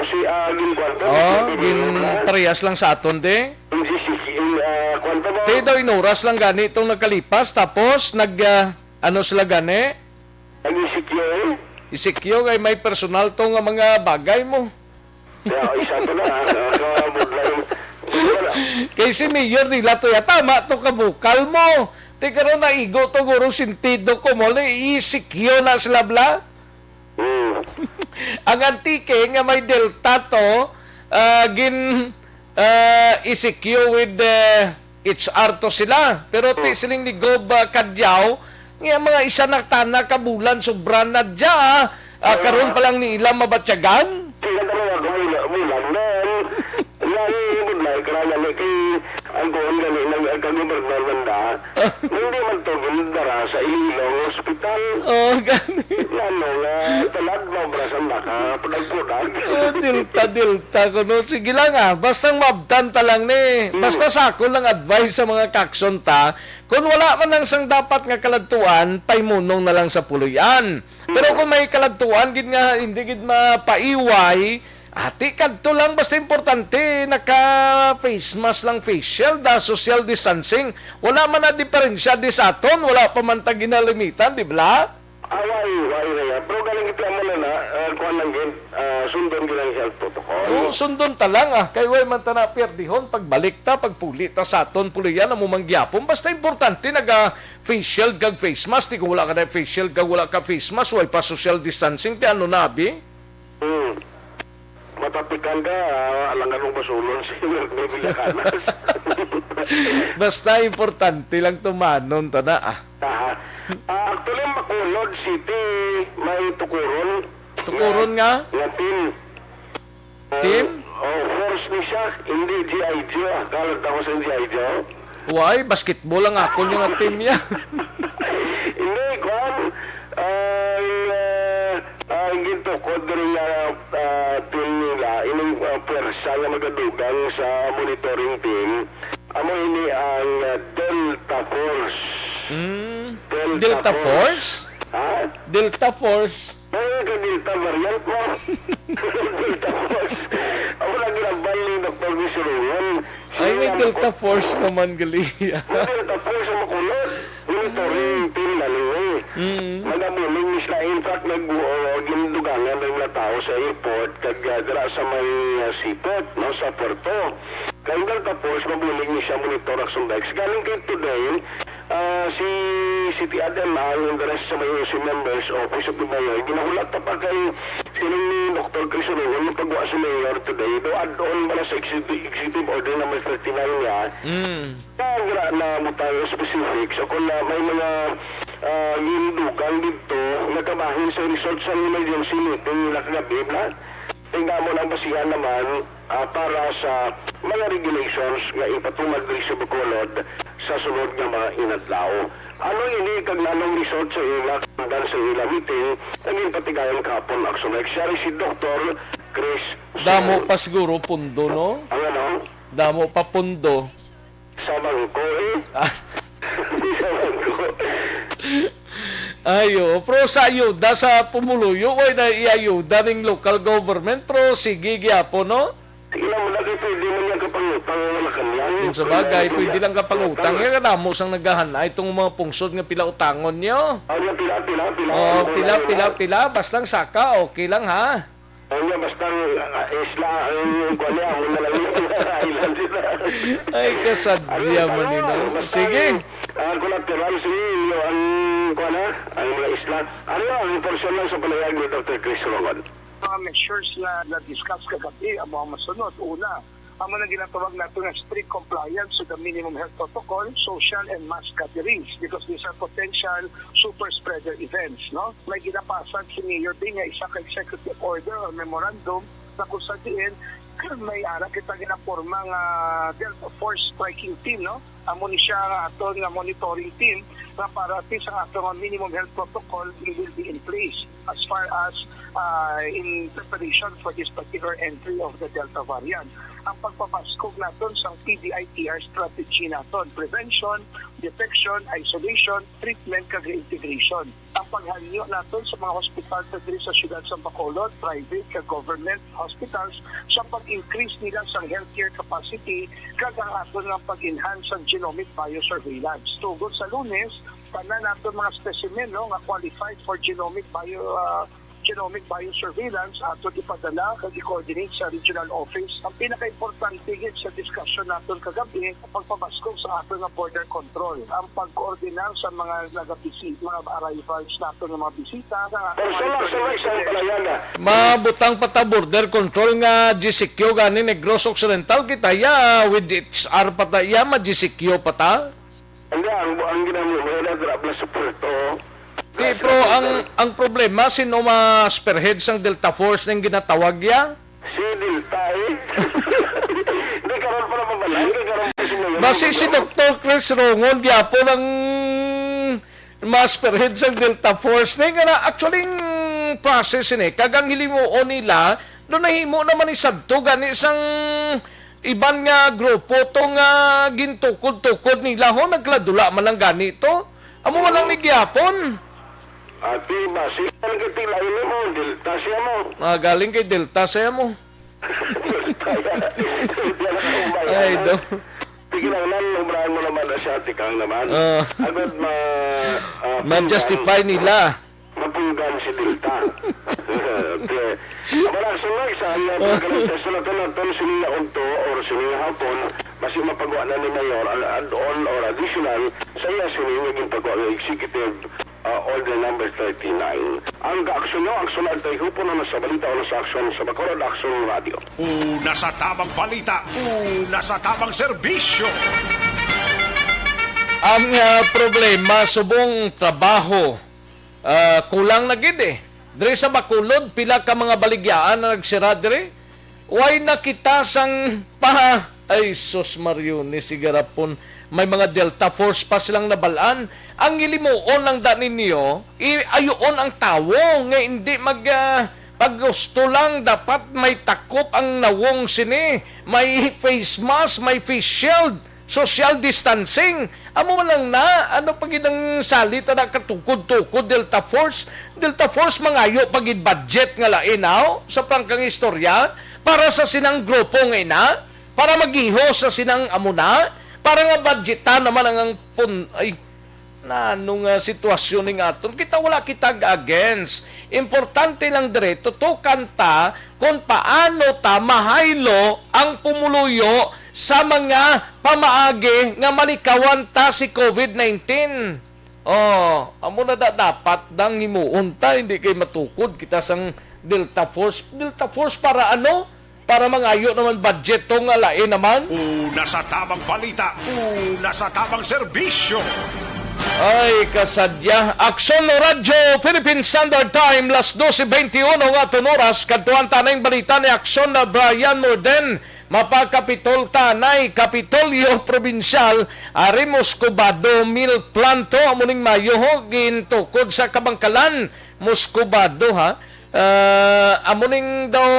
Si, ah, ginkuwan pa, Oh, si gin Mayor na. Parehas lang sa aton, di? Yung si, si, yung, ah, kuwan pa ba? Ti daw inuras lang gani itong nakalipas, tapos nag, ah, ano sila gani? Nag-E C Q? E C Q kay may personal to nga mga bagay mo. Kaya isa to na, ah, kabudlay. Wala. Kay si Mayor nila to, ya, tama to ka vocal mo. Ti karon naigo to guro sentido ko mo, E C Q na sila bla. Hmm. Ang Antique nga may Delta to, ah, gin, ah, E C Q with, eh, H R to sila. Pero ti Hmm. siling ni Gob, ah, Cadiao, nga mga isa na tana ka bulan, sobra na dya, ah. Ah, karon pa lang ni ila mabatyagan. Sila talaga kung mula, mula na. Nga, eh, budlay, karaya ni kay ang kuwan gani, nag-, ang kagobernador man da, hindi man to gindara sa Iloilo nga ospital. Oh, gani. Ano nga, talad mo, brasan na ka, pudag-pudag. Oh, Delta, Delta, kuno. Sige lang, ah. Basta mabtan ta lang ni. Hmm. Basta sa ako lang advice sa mga kakson ta, kung wala man lang sang dapat nga kaladtuan, paimunong na lang sa puloy-an. Pero Hmm. kung may kaladtuan, gid nga, hindi gid mapaiway, ati kadto lang, basta importante, naka-face mask lang, face shield, ah, social distancing. Wala man na diferensya di sa aton, wala pa man ta ginalimitan, di bala? Ah, why, why na yan? Pero galing ito mo na na, ah, kuwan lang gid, ah, sundon gid ang health protocol. Oo, sundon ta lang, ah. Kay way man ta na pierdihon, pagbalik ta, pagpuli ta sa aton pulian, amo man gyapon. Basta importante, naga-face shield kag face mask. Di kung wala ka na face shield kag wala ka face mask, way pa social distancing, ti ano na, abi? Hmm. Matapikan ka, ah, alangan mong basulon si Mayor Bebel Lacanas. Basta importante lang tumanon ta na, ah. Aha. Ah, actually, Bacolod City, may tukuron. Tukuron nga? Nga team. Ah, Team? Oh, force ni siya. Hindi G I Joe, ah. Kalag ako sa G I Joe. Why? Basketball ang akon yung team niya. Hindi, kwan. Ang, ah, ang gintukod diri nga, ah, team nila, ining, ah, pwersa nga magadugang sa monitoring team, amo ini ang, ah, Delta Force. Mm. Delta Delta Force. Force? Ha? Delta Force. Ay, ka Delta variant mo. Delta Force. Ako lagi nang baling Doktor Misulungan. Ay, may Delta Force naman, gali. May Delta Force ang Bacolod. Monitoring team na ni. Mm. Nagabuling ni sila. In fact, nag-, uh, gindugangan ang mga tao sa airport kag, uh, dira sa may, uh, seaport, no, sa puerto. Kay Delta Force, mabulig ni siya monitor action bikes. Galing kay today, ah, si City Admin and the rest sa may C O C members, Office of the Mayor, ginahulat pa pa kay siling ni Doktor Chris Orogon yung pagwa sa Mayor today. Do add-on ba na sa executive, executive order number thirty-nine niya? Mm. Kaya nga na butang specifics o kung na may mga, ah, gindugang dito, nagkabahin sa result sa emergency meeting nila kagabi, bla? Tingnan mo ng basihan naman, ah, para sa mga regulations nga ipatuman diri sa Bacolod sa sunod nga mga inadlaw. Ano ini kag anong result sa ila kandan sa ila meeting nga ginpatigayon kahapon, Action Mike? Siya rin si Doktor Chris Damo Singh. Pa siguro pundo, no? Ang ano? Damo pa pundo. Sa bangko, eh. Ah. Sa bangko. Ay, oo. Pero sa ayuda sa pumuluyo, way na iayuda ning local government. Pero sige, gyapon, no? Sige lang, wala kayo pwede man yung kapangutang, wala ka niyan. Yung sa bagay, pwede lang kapangutang. Yan, kadamo sang naghahanay itong mga pungsod nga pila utangon nyo. Ah, yan, pila, pila, pila. Oh, pila, pila, pila. Basta ang saka, okay lang, ha? Ano, basta ang, ah, isla, ang, ang kuwan niya, ang mga lang island sila. Ay, kasadya man ni, no? Sige. Ang, ah, collateral, sige, yung ang, kuwan na, ang mga isla. Ano, ang portion lang sa panayag ni Doktor Chris Rongon. Mga measures na na-discuss kagabi, ang mga masunod. Una, ang mga ginatawag nato nga strict compliance with the minimum health protocol, social and mass gatherings, because these are potential super spreader events, no? May ginapasag si Mayor Bing nga isa ka executive order or memorandum na kung sa diin may ara kita ginaporma nga Delta Force Striking Team, no? Amo ni siya nga aton nga monitoring team nga para at least ang ato nga minimum health protocol will be in place as far as, ah, in preparation for this particular entry of the Delta variant. Ang pagpabaskog naton sa P D I T R strategy naton, prevention, detection, isolation, treatment, kag reintegration. ang paghangyo naton sa mga hospital sa diri sa siyudad sa Bacolod, private kag government hospitals, sa pag-increase nila sang healthcare capacity kag ang aton nga pag-enhance sa genomic biosurveillance. Tugod sa Lunes, tanan naton mga specimen, no, nga qualified for genomic bio, ah, genomic biosurveillance aton ipadala kag i-coordinate sa regional office. Ang pinakaimportante gid sa diskusyon naton kagabi, ang pagpabaskog sa aton nga border control, ang pagkoordinar sa mga nagabisi-, mga arrivals naton nga mga bisita, sa Pero aton sa mga mga sa may isang palayaga. Mabutang pa ta border control nga G C Q gani Negros Occidental, kita ya with H R pa ta ya, ma-G C Q pa ta. Hindi, ang, ang ginamo mo, wala dira, wala sa puerto. Di, Wala sa pero ang, puerto. Ang problema, sino ma-spearhead sang Delta Force ning ginatawag ya? Si Delta, eh. Hindi, karon pa na mabalaan, kay karon pa si Mayor Basi si Romero. Doktor Chris Rongon, gyapon ang ma-spearhead sang Delta Force. Na nga na, actually, ang process ini, kag ang hilimuon nila, do nahimo naman ni sadto gani sang iban nga grupo to nga gintukod-tukod nila, ho, nagladula man lang gani to. Amo man lang ni gihapon. Ati ba, si Kang Kitila, ini mo, Delta siya mo. Ah, galing kay Delta siya mo. Delta yan. Hindi na kaumay, Ay, ano? Do. Sige lang, nan, umrahan mo naman na siya, tikang naman. Ah. Agad ma-, ah, Ma-justify pinggan. Nila. Mapunggan si Delta. Okay. Wala, so, next, ah, ang, ah, pagkakita sa naton, naton, sini nga udto or sini nga hapon, basi mapagawa na ni Mayor ang add-on or additional sa iya sini nga ginpagawa nga executive, ah, order number thirty-nine. Ang kaaksyon nyo, aksyon at tayo po na sa balita o sa aksyon sa Bacolod Aksyon Radio. Una sa tamang balita, una sa tamang serbisyo. Ang, ah, problema, subong trabaho, ah, kulang na gid, eh. Diri sa Bacolod, pila ka mga baligyaan na nagsira diri. Way nakita sang pa. Ay, sus, Mario, ni sigarapon. May mga Delta Force pa silang nabalaan. Ang ilimuon lang da ninyo, i-, ayuon ang tawo nga hindi mag, ah, paggusto lang. Dapat may takop ang nawong sini. May face mask, may face shield, social distancing. Amo man lang na, ano pa gid ang salit na katukod-tukod, Delta Force? Delta Force mangayo pa gid budget nga lain, aw, sa prangkang istorya para sa sinang grupo nga ina, para mag-ihos sa sinang amo na, para nga budgetan naman ang, ang pun-, ay, na ano nga sitwasyon ning aton? Kita, wala kita against. Importante lang dire, tutukan ta kung paano ta mahaylo ang pumuluyo sa mga pamaagi nga malikawan ta si covid nineteen. Oh, amo na da-, dapat dang himuon ta, hindi kay matukod kita sang Delta Force. Delta Force para ano? Para mangayo naman budget to nga lain naman. Una sa tamang balita, una sa tamang serbisyo. Ay, kasadya. Aksyon Radyo Philippine Standard Time, las doce veintiuno nga aton oras. Kadtuan ta na yung balita ni Aksyon na Brian Morden. Mapakapitol ta nay Kapitolyo Probinsyal, ari Muscovado Mill Plant to, amo ning mayo ho, gintukod sa Kabangkalan, Muscovado, ha. Ah, amo ning daw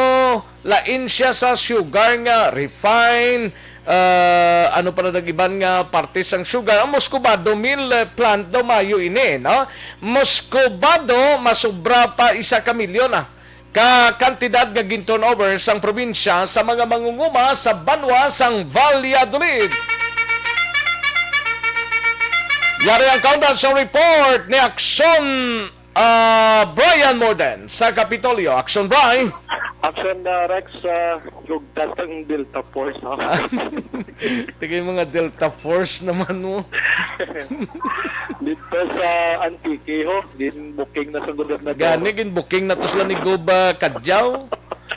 lain siya sa sugar nga refine, ah, ano pa na nag-iban nga parte sang sugar. Ang Muscovado Mill, eh, Plant daw mayo ini, no? Muscovado, masubra pa isa ka milyon, ah, ka kantidad nga gin-turnover sang probinsya sa mga mangunguma sa banwa sang Valladolid. Yari ang kaundan sa report ni Aksyon, ah, Brian Morden sa Kapitolyo. Aksyon, Brian. Aksyon, ah, Rex, ah, gugtas ang Delta Force, ha? Tigay mga Delta Force naman mo. Dito sa Antique, ho, din booking na sa gobernador. Gani, gin booking na to sila ni Gob, ah, Cadiao.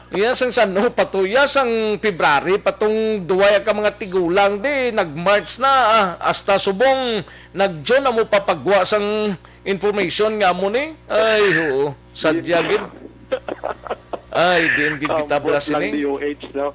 Iya sang san, oh, patuya sang February, patong duway ka mga tigulang di, nag-March na, ah, hasta subong nag-June amo papagwa sang information nga amo ni. Ay, oo. Sadya gid. Ay, diin gid kita. Ambot lang blessing, eh. D O H, no?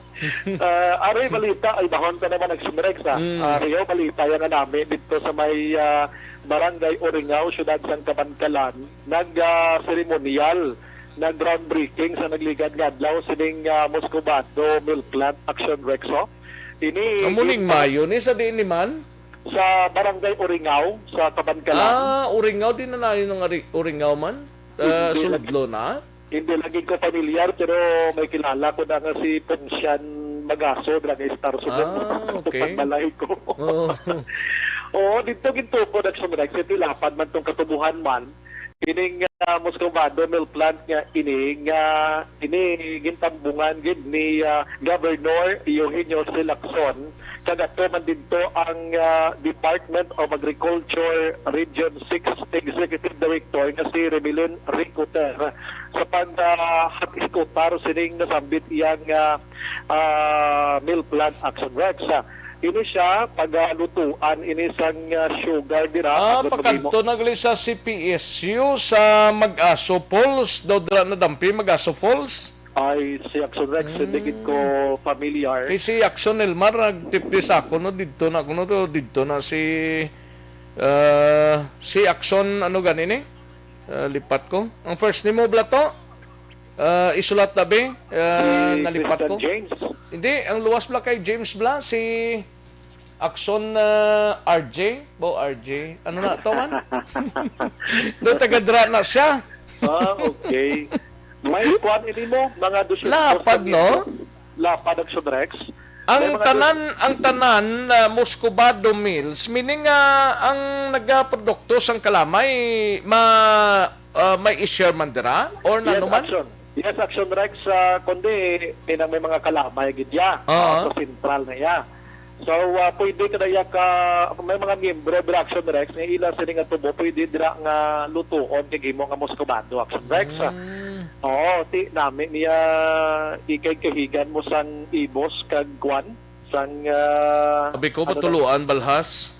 Ah, aroy balita, ay, bahon ka naman, nagsimrek sa. Mm. Ah, Rio, balita yan nga nami dito sa may, ah, Barangay Oringao, Siyudad sang Kabankalan. Nag, ah, seremonyal, nag-groundbreaking sa nagligad nga adlaw sining, ah, Muscovado Mill Plant Action Rexo. Ini Amo ning gin- mayo ni sa diin ni man? Sa Barangay Uringaw, sa Kabankalan. Ah, Uringaw, di na nayo nung Ari-, Uringaw man? Ah, Hindi lagi. Sudlo na? Hindi lagi ko familiar, pero may kilala ko na nga si Poncian Magaso, dra nga Star Sugod. Ah, okay. Pagbalay ko. Oo. Oo, dito gintuko na sa Rex, ito lapad man tong katubuhan man. Ining, ah, Muscovado Mill Plant nga ini, nga ini gintambungan gid ni, ah, Governor Eugenio C. Lacson. Kag ato man didto ang, ah, Department of Agriculture Region six Executive Director nga si Remelin Ricoter sa pag, ah, hat-, hikutar sining nasambit iyang, ah, ah, mill plant, Action Rex. Ah, ini siya, pagalutuan ini sang, ah, sugar dira. Ah, agod maghimo. Pagkadto na gali sa C P S U sa Mag-aso Falls, daw dira nadampi, Mag-aso Falls? Ay, si Action Rex, hindi gid ko familiar. Kay si Action Elmar nagtipdi sa ako, no, didto na kuno to, didto na si, ah, si Action, ano gani ni? Ah, lipat ko. Ang first nimo, Blato? Ah, isulat na, be? Ah, si nalipat Christian ko. James. Hindi, ang luwas bala kay James bala, si Action, ah, R J? Bo, R J. Ano na to man? Do, taga-dra na siya. Ah, okay. May kuwan ini mo, mga dosyentos Lapad, no? Lapad, Action Rex. Ang May mga tanan, ang tanan, ah, Muscovado Mills, meaning, ah, ang nagaprodukto sang kalamay, ma-, ah, may i-share man dira? Or Yes, nano man? Action. Yes, Action Rex, ah, kundi, inang may mga kalamay gid ya, Oo. ah, sa sentral na ya. So, ah, pwede ka na ya ka, may mga miyembro dira, Action Rex, nga ila sini nga tubo, pwede dira nga lutuon kag himo nga Muscovado, Action Rex, ah. Mm. Oo, ti, nami niya ikay kahigan mo sang ibos kag kwan, sang, ah, Abi ko, ano na? Patuluan, balhas.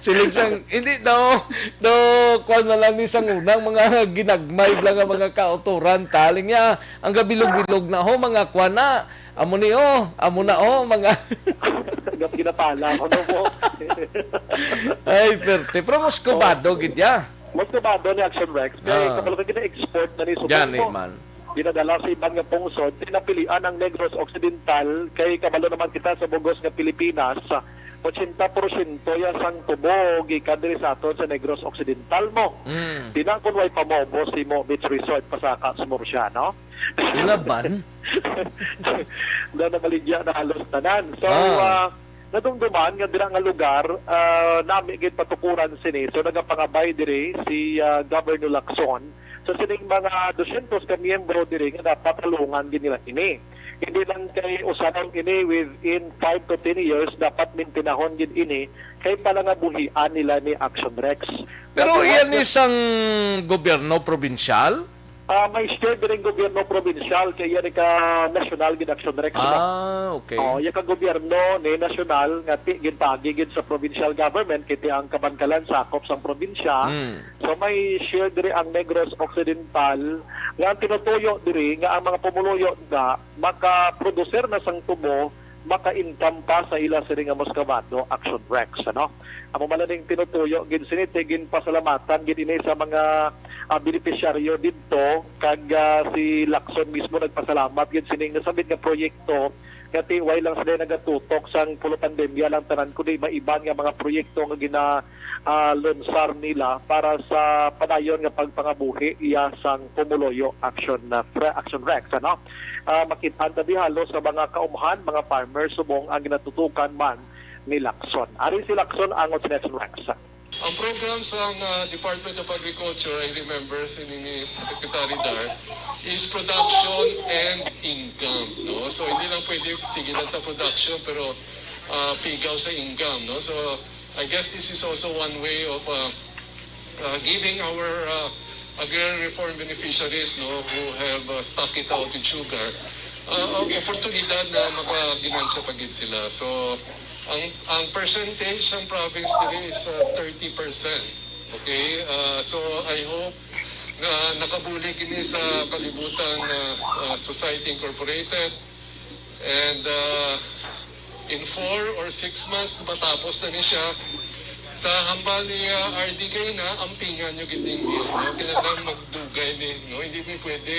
Siling sang, hindi daw, daw, kwan na lang ni sang unang mga ginagmay lang ang mga kauturan, taling niya, ang gabilog-bilog na ho, mga kwan na, amo ni, oh, amo na, oh, mga Gap ginapala ko, no, po? Ay, perte. Pero Muscovado, Oh. gid ya. Muscovado ni Action Rex. Kay Ah. kabalo ka gina-export na ni Gani Subo. man. Ginadala sa iban nga pungsod, tinapilian ang Negros Occidental, kay kabalo naman kita sa bugos nga Pilipinas, ochenta porsyento ya sang tubo gikan diri sa aton sa Negros Occidental mo. Mm. Di na kun way pamobo si mo beach resort pasaka sa Murcia, no? Ilaban? Na namaligya na halos tanan. So, Ah. ah, nadumduman nga dira nga lugar, ah, nami gid patukuran sini. So, nagapangabay diri si, ah, Governor Lacson sa sining mga dosyentos ka miyembro diri nga dapat talungan gid nila ini. Hindi lang kay usa lang ini, within five to ten years, dapat mintinahon gid ini kay palangabuhian nila ni Action Rex. Pero Dapat iyan nga isang gobyerno probinsyal? Ah, may share diri ang gobyerno probinsyal, kay iya ni ka national gid Action Rex, no? Ah, okay. Oh, iya ka gobyerno ni national nga ti-, ginpaagi gid sa provincial government, kay ti ang Kabankalan sakop sang probinsya. Mm. So, may share diri ang Negros Occidental, nga ang tinutuyo diri nga ang mga pumuluyo na makaproduser na sang tubo, maka-income pa sa ila sini nga Muscovado, Action Rex, ano? Amo man ning tinutuyo gid sini, ti ginpasalamatan gid ini sa mga, ah, benepisyaryo didto, kag, ah, si Lacson mismo nagpasalamat gid sini nga sambit nga proyekto nga ti way lang sila nagatutok sang pulo pandemya lang tanan, kundi maiban nga mga proyekto nga gina, ah, lunsar nila para sa padayon nga pagpangabuhi iya sang pumuluyo, Action, ah, Pre-, Action Rex, ano? Ah, makit-an ta di halos sa mga kaumhan, mga farmers, subong ang ginatutukan man ni Lacson. Ari si Lacson, angot si Lacson Rex. Ang program sa, ah, Department of Agriculture, I remember, si ni Secretary Dar, is production and income, no? So, hindi lang pwede, sige lang ta production, pero, ah, pigaw sa income, no? So, I guess this is also one way of, ah, uh, giving our, uh, agrarian reform beneficiaries, no, who have, uh, stuck it out with sugar, uh, ang oportunidad na makaginansya pa gid sila. So, ang, ang percentage sa province diri is, uh, thirty percent. Okay? Uh, so, I hope nga nakabulig ini sa Kalibutan, uh, uh, Society Incorporated. And, uh, in four or six months, matapos na ni siya. Sa hambal ni, uh, R D K na, ampingan nyo gid ning bill, no? Kinahanglan magdugay ni, no? Hindi mi pwede,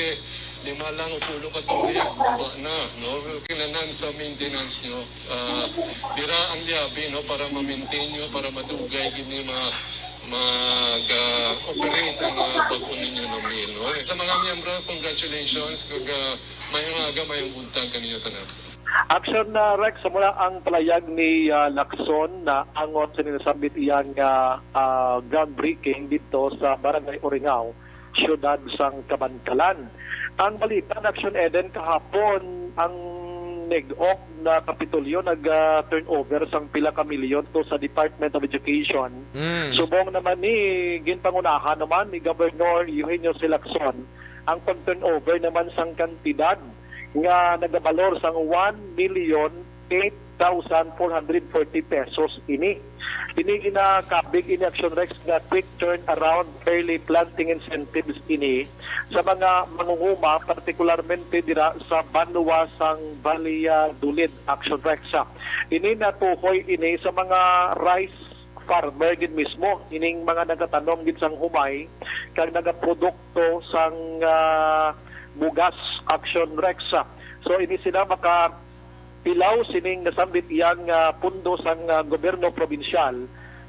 Lima lang o pulo ka tuig, guba na, no? Kinahanglan sa maintenance nyo. Ah, dira ang liabi, no? Para ma-maintain nyo, para madugay gid ni ma-, mag, ah, operate ang, ah, bag-o ninyo na mill, no? Sa mga miyembro, congratulations. Kag, ah, mayong aga, mayong buntag kaninyo tanan. Action na, Rex, amo na ang palayag ni, ah, Lacson na angot sa nasambit iyang, ah, ah, groundbreaking dito sa Barangay Oringao, siyudad sang Kabankalan. Ang balita, Action Eden, kahapon ang NEGOC na Kapitolyo nag, ah, turnover sang pila ka milyon to sa Department of Education. Mm. Subong naman ni, ginpangunahan naman ni Governor Eugenio C. Lacson ang pag-turnover naman sang kantidad nga nagabalor sang one million eight thousand four hundred forty pesos ini. Ini ginakabig ini, Action Rex, nga quick turnaround early planting incentives ini sa mga mangunguma, partikularmente dira sa banwa sang Valladolid, Action Rex. Ini natuhoy ini sa mga rice farmer gid mismo, ining mga nagatanom gid sang humay kag nagaprodukto sang, ah, bugas, Action Rex. So, ini sila makapilaw sining nasambit iyang, ah, pundo sang, ah, gobyerno probinsyal.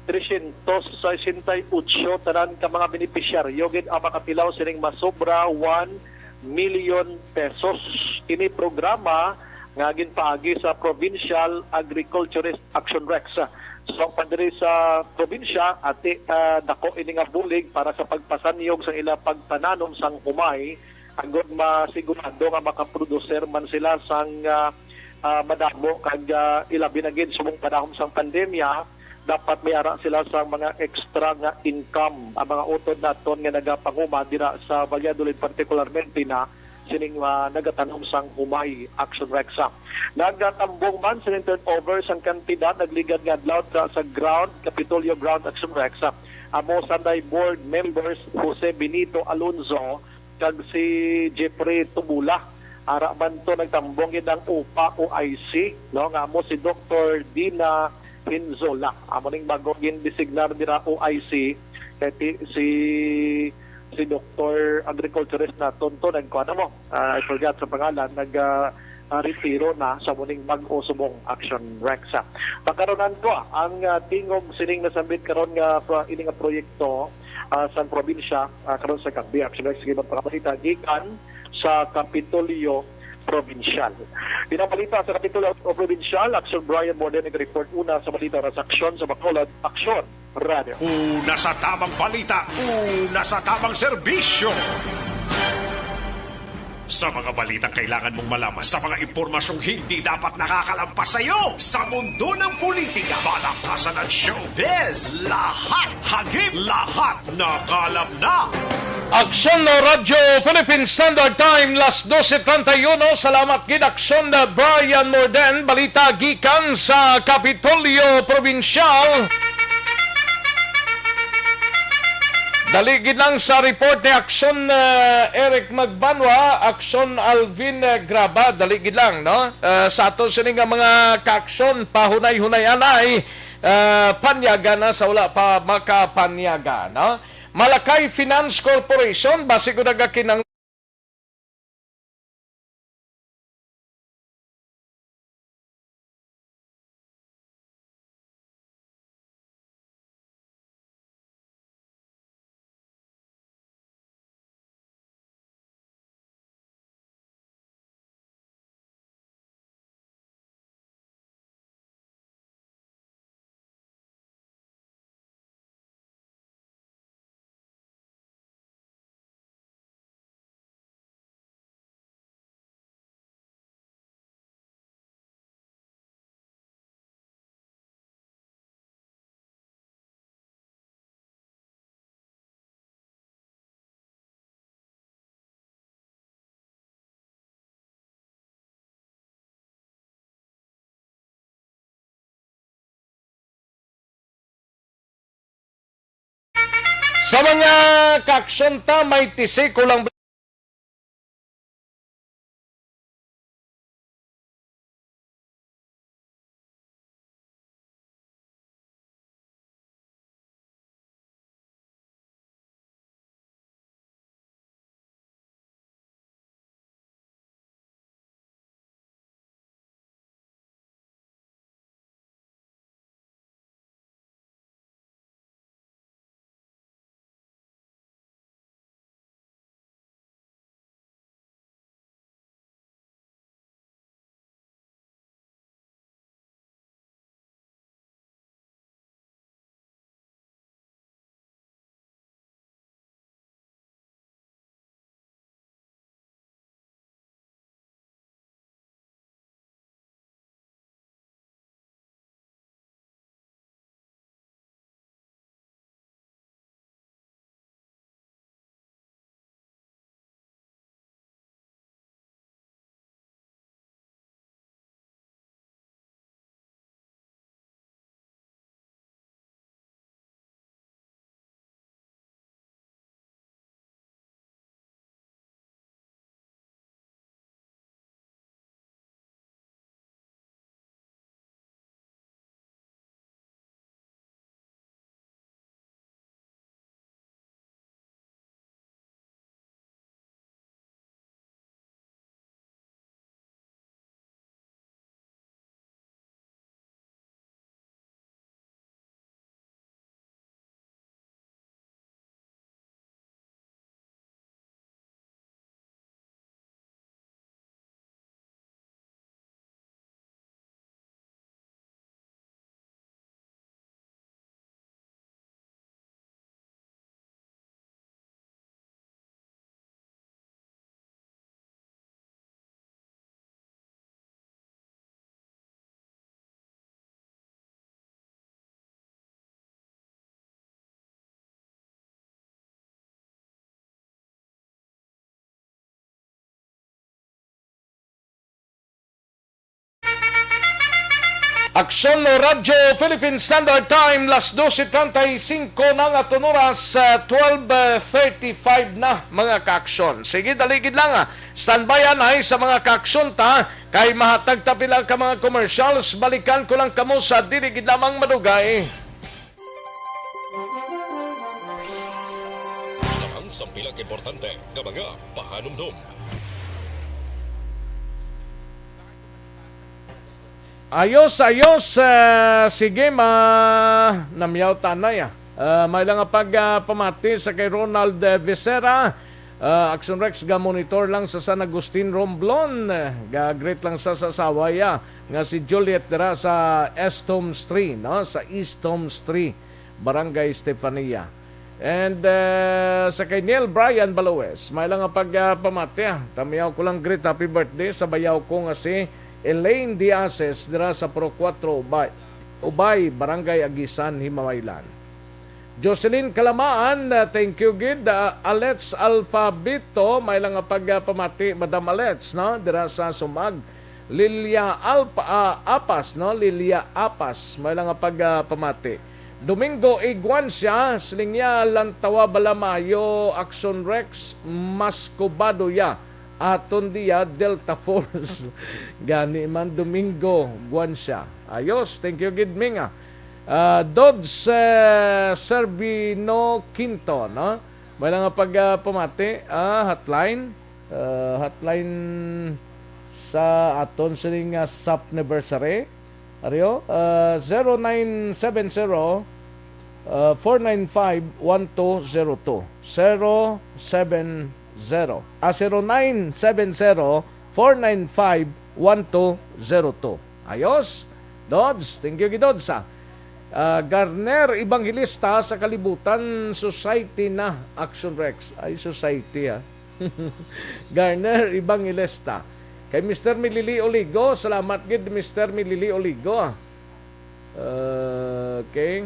Trescientos sesenta y ocho tanan ka mga benepisyaryo gid ang makapilaw sining masobra one million pesos. Ini programa nga ginpaagi sa Provincial Agriculturist Action Rex. So, ang padre sa probinsya, ati, ah, dako ini nga bulig para sa pagpasanyog sa ila pagpananom sang humay, agod masigurado nga makaproduser man sila sang, ah, ah, madamo kag, ah, ilabi na gid subong panahon sang pandemya, dapat may ara sila sang mga extra nga income. Ang mga utod naton nga nagapanguma dira sa Valladolid, partikularmente na sining, ah, nagatanom sang humay, Action Rex. Nagatambong man sining turnover sang kantidad nagligad nga adlaw sa, sa ground, Kapitolyo Ground, Action Rex. Amo sanday board members Jose Benito Alonzo kag si Jeffrey Tubula. Ara man to nagtambong gid ang upa O I C, no, nga amo si Doktor Dina Hinzola. Amo ning bago gindesignar dira O I C kay ti-, si, si Doktor Agriculturist naton to nagkuan mo. Ah, I forgot sa pangalan, nag, ah, ah, retiro na sa muning bag-o subong, Action Rex. Pagkaronan ko, ah, ang, ah, tingog sining nasambit karon nga pro-, ini nga proyekto, ah, sa probinsya, ah, karon sa Cagbi. Action Rex, sige, magpakabalita gikan sa Kapitolyo Probinsyal. Pinabalita sa Kapitolyo Probinsyal, Action Brian Morden nag-report una sa balita sa Aksyon sa Bacolod, Aksyon Radio. Una sa tamang balita, una sa tamang serbisyo. Sa mga balitang kailangan mong malaman, sa mga impormasyong hindi dapat nakakalampas sa iyo, sa mundo ng politika, balaktasan at showbiz, lahat, hagip, lahat, nakalap na. Aksyon Radyo Philippine Standard Time, las dose treinta y uno. Salamat gid, Aksyon Brian Morden. Balita gikan sa Kapitolyo Probinsyal. Dali gid lang sa report ni Aksyon, uh, Eric Magbanwa, Aksyon Alvin, uh, Graba. Dali gid lang, no? Uh, sa ato sini nga mga kaaksyon, pahunay-hunay anay, uh, panyaga na sa wala pa makapanyaga, no? Malakay Finance Corporation, basi ko nagakinang Sa mga kaaksyon ta, may tisi ko lang. Aksyon Radyo Philippine Standard Time, las dose treinta y cinco na nga aton oras, ah, twelve thirty-five na, mga kaaksyon. Sige, dali gid lang, ah. Standby anay sa mga kaaksyon ta, kay mahatag ta pila ka mga commercials. Balikan ko lang kamo sa dili gid lamang madugay. Ang sa pila ka importante nga mga pahanumdom. Ayos, ayos. Ah, sige, ma-, namyaw tanay, ah. Ah, may lang nga pag, ah, pamati sa kay Ronald, eh, Vicera. Ah, Action Rex, ga-monitor lang sa San Agustin Romblon. Eh, ga-greet lang sa, sa asawa ya, nga si Juliet dira sa East Homes three, no? Sa East Homes three, Barangay Stefania. And, eh, sa kay Neil Brian Baloes, may lang nga pag, ah, pamati, ah. Tamiyaw ko lang greet, happy birthday sa bayaw ko nga si Elaine Diases dira sa Pro Cuatro Ubay, Ubay, Barangay Agisan, Himamaylan. Jocelyn Kalamaan, ah, thank you gid. Ah, Alex Alfabito, may lang nga pag, ah, pamati, Madam Alex, no? Dira sa Sumag. Lilia Alpa, ah, Apas, no? Lilia Apas, may lang nga pag, ah, pamati. Domingo Iguancia, siling niya, lantawa bala maayo, Action Rex, mas kubado ya. Aton diya, Delta Force. Gani man, Domingo Guancia. Ayos, thank you gid, Minga. Ah, Dodds, eh, Servino Quinto, no? May lang nga pag, ah, pamati, ah, hotline. Ah, hotline sa aton sining, ah, sap anniversary. Aryo, ah, zero nine seven zero, ah, four nine five, one two zero two. Zero seven zero. Ah, zero nine seven zero, four nine five, one two zero two. Ayos? Dodds, thank you, Gidods, ah. Ah, Garner Evangelista sa Kalibutan Society na, Action Rex. Ay, society, ah. Garner Evangelista. Kay Mister Milili Oligo, salamat gid, Mister Milili Oligo. Okay.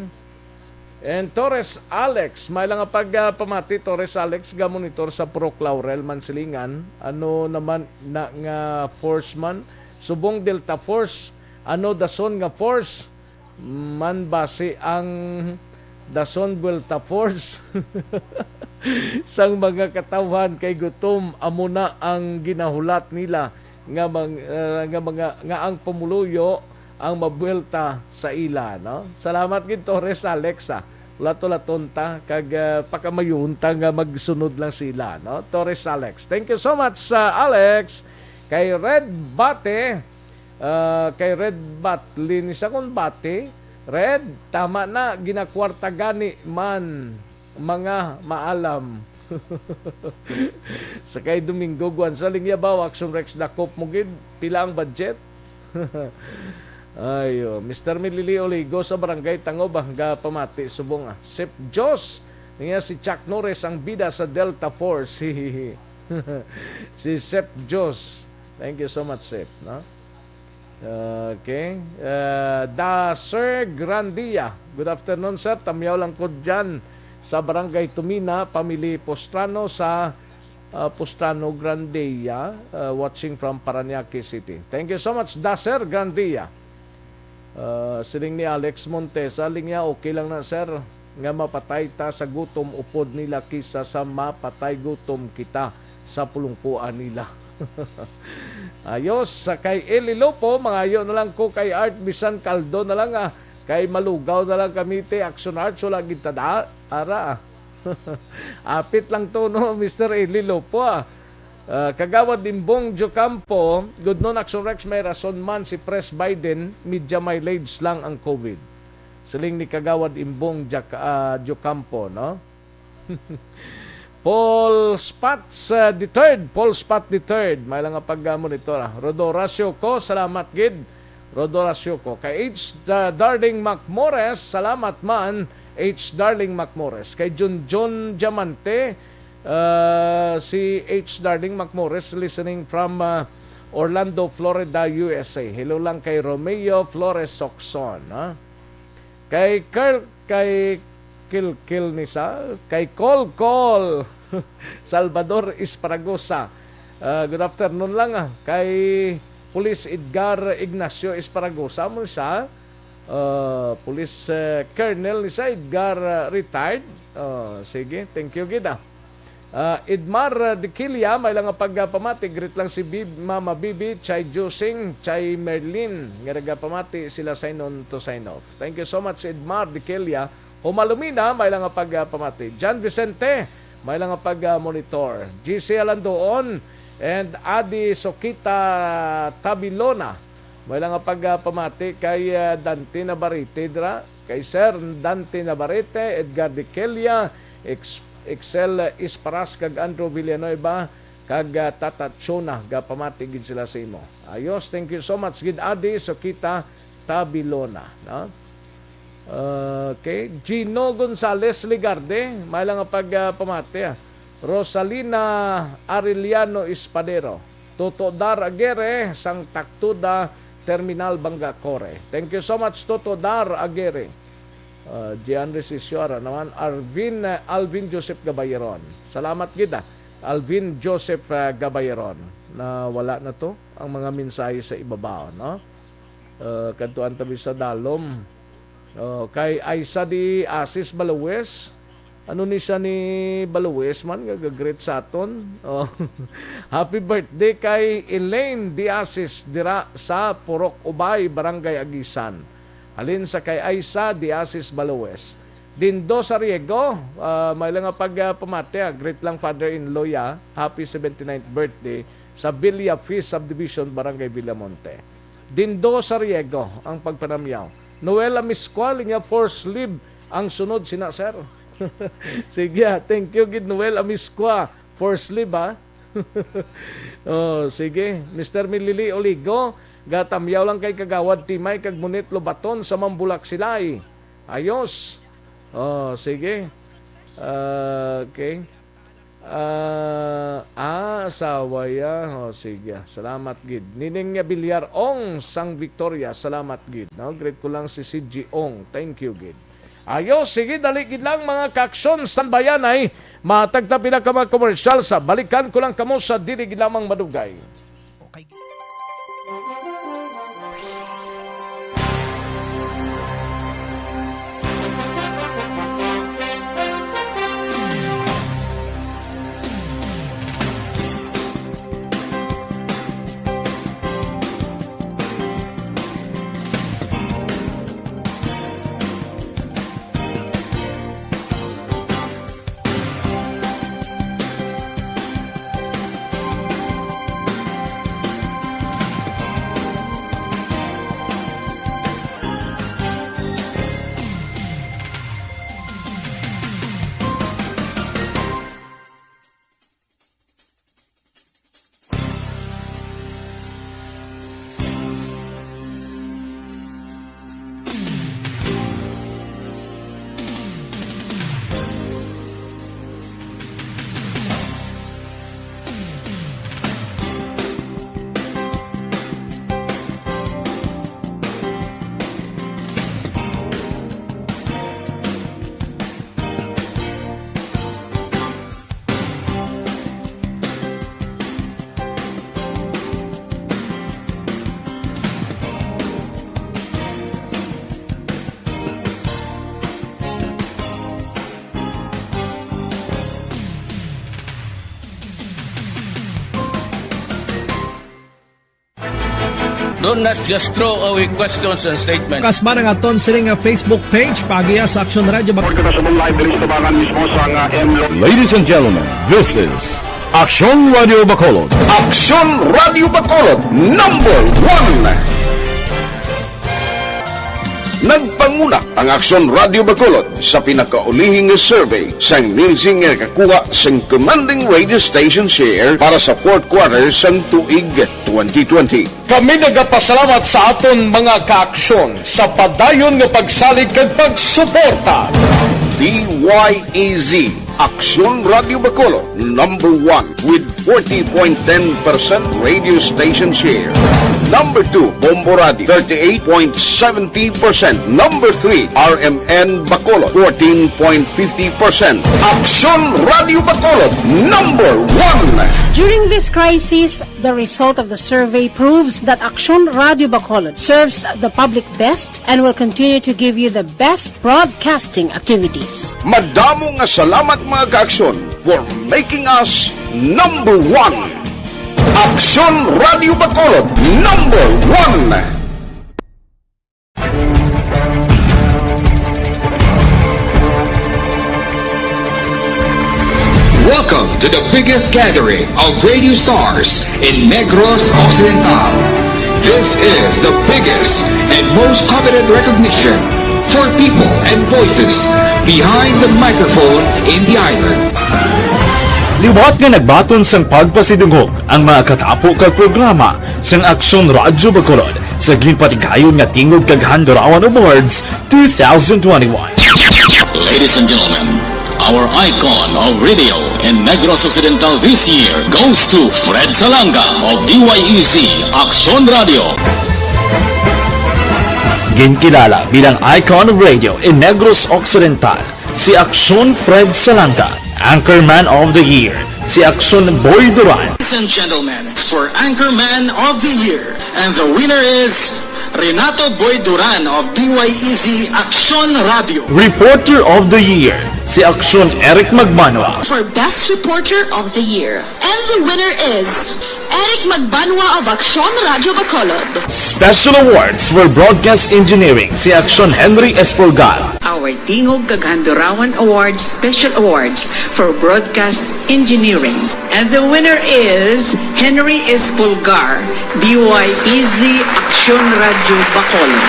And Torres Alex, may lang nga pag, ah, pamati, Torres Alex, ga-monitor sa Pro Laurel, Mansilingan. Ano naman na nga force man? Subong Delta Force, ano dason nga force? Man basi ang dason Delta Force sang mga katawhan kay gutom, amo na ang ginahulat nila nga mang-, ah, nga mga, nga ang pumuluyo ang mabuelta sa ila, no? Salamat gid, Torres Alex, ah. Ulat-ulaton ta kag, ah, pakamayon ta nga magsunod lang sila, no? Torres Alex. Thank you so much, ah, Alex. Kay Red Bate, ah, kay Red Bat-, linis akong bati. Red, tama na, ginakwarta gani man, mga maalam. Sa kay Domingo Guanza, linya ba, Action Rex, dakop mo gid? Pila ang budget? Ayo, Mister Milili Oligo sa Barangay Tangob, ah, ga pamati subong, ah. Sep Jos, niya si Chuck Norris ang bida sa Delta Force. Si Sep Jos. Thank you so much, Sep, no? Okay. Uh, Da Sir Grandia. Good afternoon, sir. Tamyaw lang ko dyan sa Barangay Tumina, Pamili Postrano sa, uh, Postrano Grandia, uh, watching from Parañaque City. Thank you so much, Da Sir Grandia. Uh, siling ni Alex Montesa, linya, okay lang na, sir, nga mapatay ta sa gutom upod nila kisa sa mapatay gutom kita sa pulungkuan nila. Ayos, sa kay Eli Lopo, mangayo na lang ko kay Art bisan kaldo na lang, ah, kay malugaw na lang kami ti Action Arts, wala gid tada, ara. Apit lang to, no, Mister Eli Lopo, ah. Ah, Kagawad Imbong Diocampo, good noon, Action Rex, may rason man si Pres Biden, media mileage lang ang COVID. Siling ni Kagawad Imbong Diac-, ah, Diocampo, no? Paul Spatz, uh, the third, Paul Spatz the third. May lang nga pag-monitor, ah. Rodoracio ko, salamat gid. Rodoracio ko. Kay H, uh, Darling Macmores, salamat man, H Darling Macmores. Kay Junjun Diamante, uh, si H Darling Macmores, listening from, uh, Orlando, Florida, U S A. Hello lang kay Romeo Flores Socson, ha? Kay Carl, kay Kilkil ni sa, kay Col Col Salvador Esparagosa. Ah, good afternoon lang, ah. Kay Police Edgar Ignacio Esparagosa mo siya. Ah, Police, eh, Colonel ni sa Edgar, ah, retired. Oh, sige, thank you gid, ah. Ah, Edmar, ah, Diquilia, may lang nga pagpamati, greet lang si Bib-, Mama Bibi, Chay Jusing, Chay Merlin, nga nagapamati sila sign on to sign off. Thank you so much, Edmar Diquilia. Humalumina, may lang nga pagpamati. John Vicente, may lang nga pag-monitor. G C Alandoon and Adi Sokita Tabilona, may lang nga pagpamati kay, ah, Dante Navarrete dira, kay Sir Dante Navarrete, Edgar Diquelia, Ex-, Excel Isparas kag Andrew Villanueva, kag, ah, Tata Chona, gapamati gid sila sa imo. Ayos, thank you so much gid, Adi Sokita Tabilona, no? Okay, Gino Gonzales Ligarde, may lang nga pagpamati, ah. Rosalina Arellano Espadero, Toto Dar Aguirre, sang Taktuda Terminal Banggacore. Thank you so much, Toto Dar Aguirre. Ah, Gian Resisio, ara naman, Arvin, ah, Alvin Joseph Gabayeron. Salamat gid, ah, Alvin Joseph, ah, Gabayeron. Na wala na to ang mga mensahe sa ibabaw, no? Ah, kadtuan tabi sa dalom. Oh, kay Aisa di Asis Baluwes. Ano ni siya ni Baluwes man nga gagreet sa aton? Oh. Happy birthday kay Elaine Diasis dira sa Purok Ubay, Barangay Agisan. Halin sa kay Aisa Diasis Baluwes. Dindo Sariego, ah, may lang nga pag, ah, pamati, ah. Greet lang, father-in-law, ya. Happy seventy-ninth birthday sa Villa Fish Subdivision, Barangay Villamonte. Dindo Sariego ang pagpanamyaw. Noel Amiscual, niya four sleeve ang sunod sina, sir. Sige, ah, thank you gid, Noel Amiscua. Four sleeve, ha? Oh, sige. Mister Milili Oligo, gatamyaw lang kay Kagawad Timay kag Munit Lobaton sa Mambulak Silay. Ayos. Oh, sige. Ah, okay. Ah, ah, asawa ya. Oh, sige. Salamat gid. Nining nga Bilyar Ong sang Victoria. Salamat gid. No? Greet ko lang si C G Ong. Thank you gid. Ayo, sige, dali gid lang, mga kaaksyon, standby-an ay. Matag ta pila ka mga commercial sa balikan ko lang kamo sa dili gid lamang madugay. Okay. Don't, let's just throw away questions and statements. Kasma nga aton sini nga Facebook page, paagiha sa Aksyon Radio Bacolod. Report kita sa live diri sa tabangan mismo sa nga M Lo- Ladies and gentlemen, this is Aksyon Radio Bacolod. Aksyon Radio Bacolod, number one. Nagpanguna ang Aksyon Radio Bacolod sa pinakaulihi nga survey sang Nielsen nga nakakuha sang commanding radio station share para sa fourth quarter sang tuig twenty twenty. Kami nagapasalamat sa aton mga kaaksyon sa padayon nga pagsalig kag pagsuporta. D Y E Z, Aksyon Radio Bacolod, number one with forty point ten percent radio station share. Number two, Bombo Radio, thirty-eight point seventy percent. Number three, R M N Bacolod, fourteen point fifty percent. Aksyon Radio Bacolod, number one. During this crisis, the result of the survey proves that Aksyon Radio Bacolod serves the public best and will continue to give you the best broadcasting activities. Madamo nga salamat, mga kaaksyon, for making us number one. Aksyon Radio Bacolod, number one. Welcome to the biggest gathering of radio stars in Negros Occidental. This is the biggest and most coveted recognition for people and voices behind the microphone in the island. Liwat nga nagbaton sang pagpasidungog ang mga katapo kag programa sang Aksyon Radyo Bacolod sa ginpatigayon nga Tingog kag Handurawan Awards two thousand twenty-one. Ladies and gentlemen, our icon of radio in Negros Occidental this year goes to Fred Salanga of D Y E Z Aksyon Radio. Ginkilala bilang icon of radio in Negros Occidental si Aksyon Fred Salanga. Anchorman of the Year si Aksyon Boy Duran. Ladies and gentlemen, for Anchorman of the Year, and the winner is Renato Boy Duran of D Y E Z Aksyon Radio. Reporter of the Year si Aksyon Eric Magbanwa. For Best Reporter of the Year, and the winner is Eric Magbanwa of Aksyon Radio Bacolod. Special Awards for Broadcast Engineering si Aksyon Henry Espolgar. Our Tingog kag Handurawan Awards Special Awards for Broadcast Engineering. And the winner is Henry Espolgar, D Y E Z Aksyon Radio Bacolod.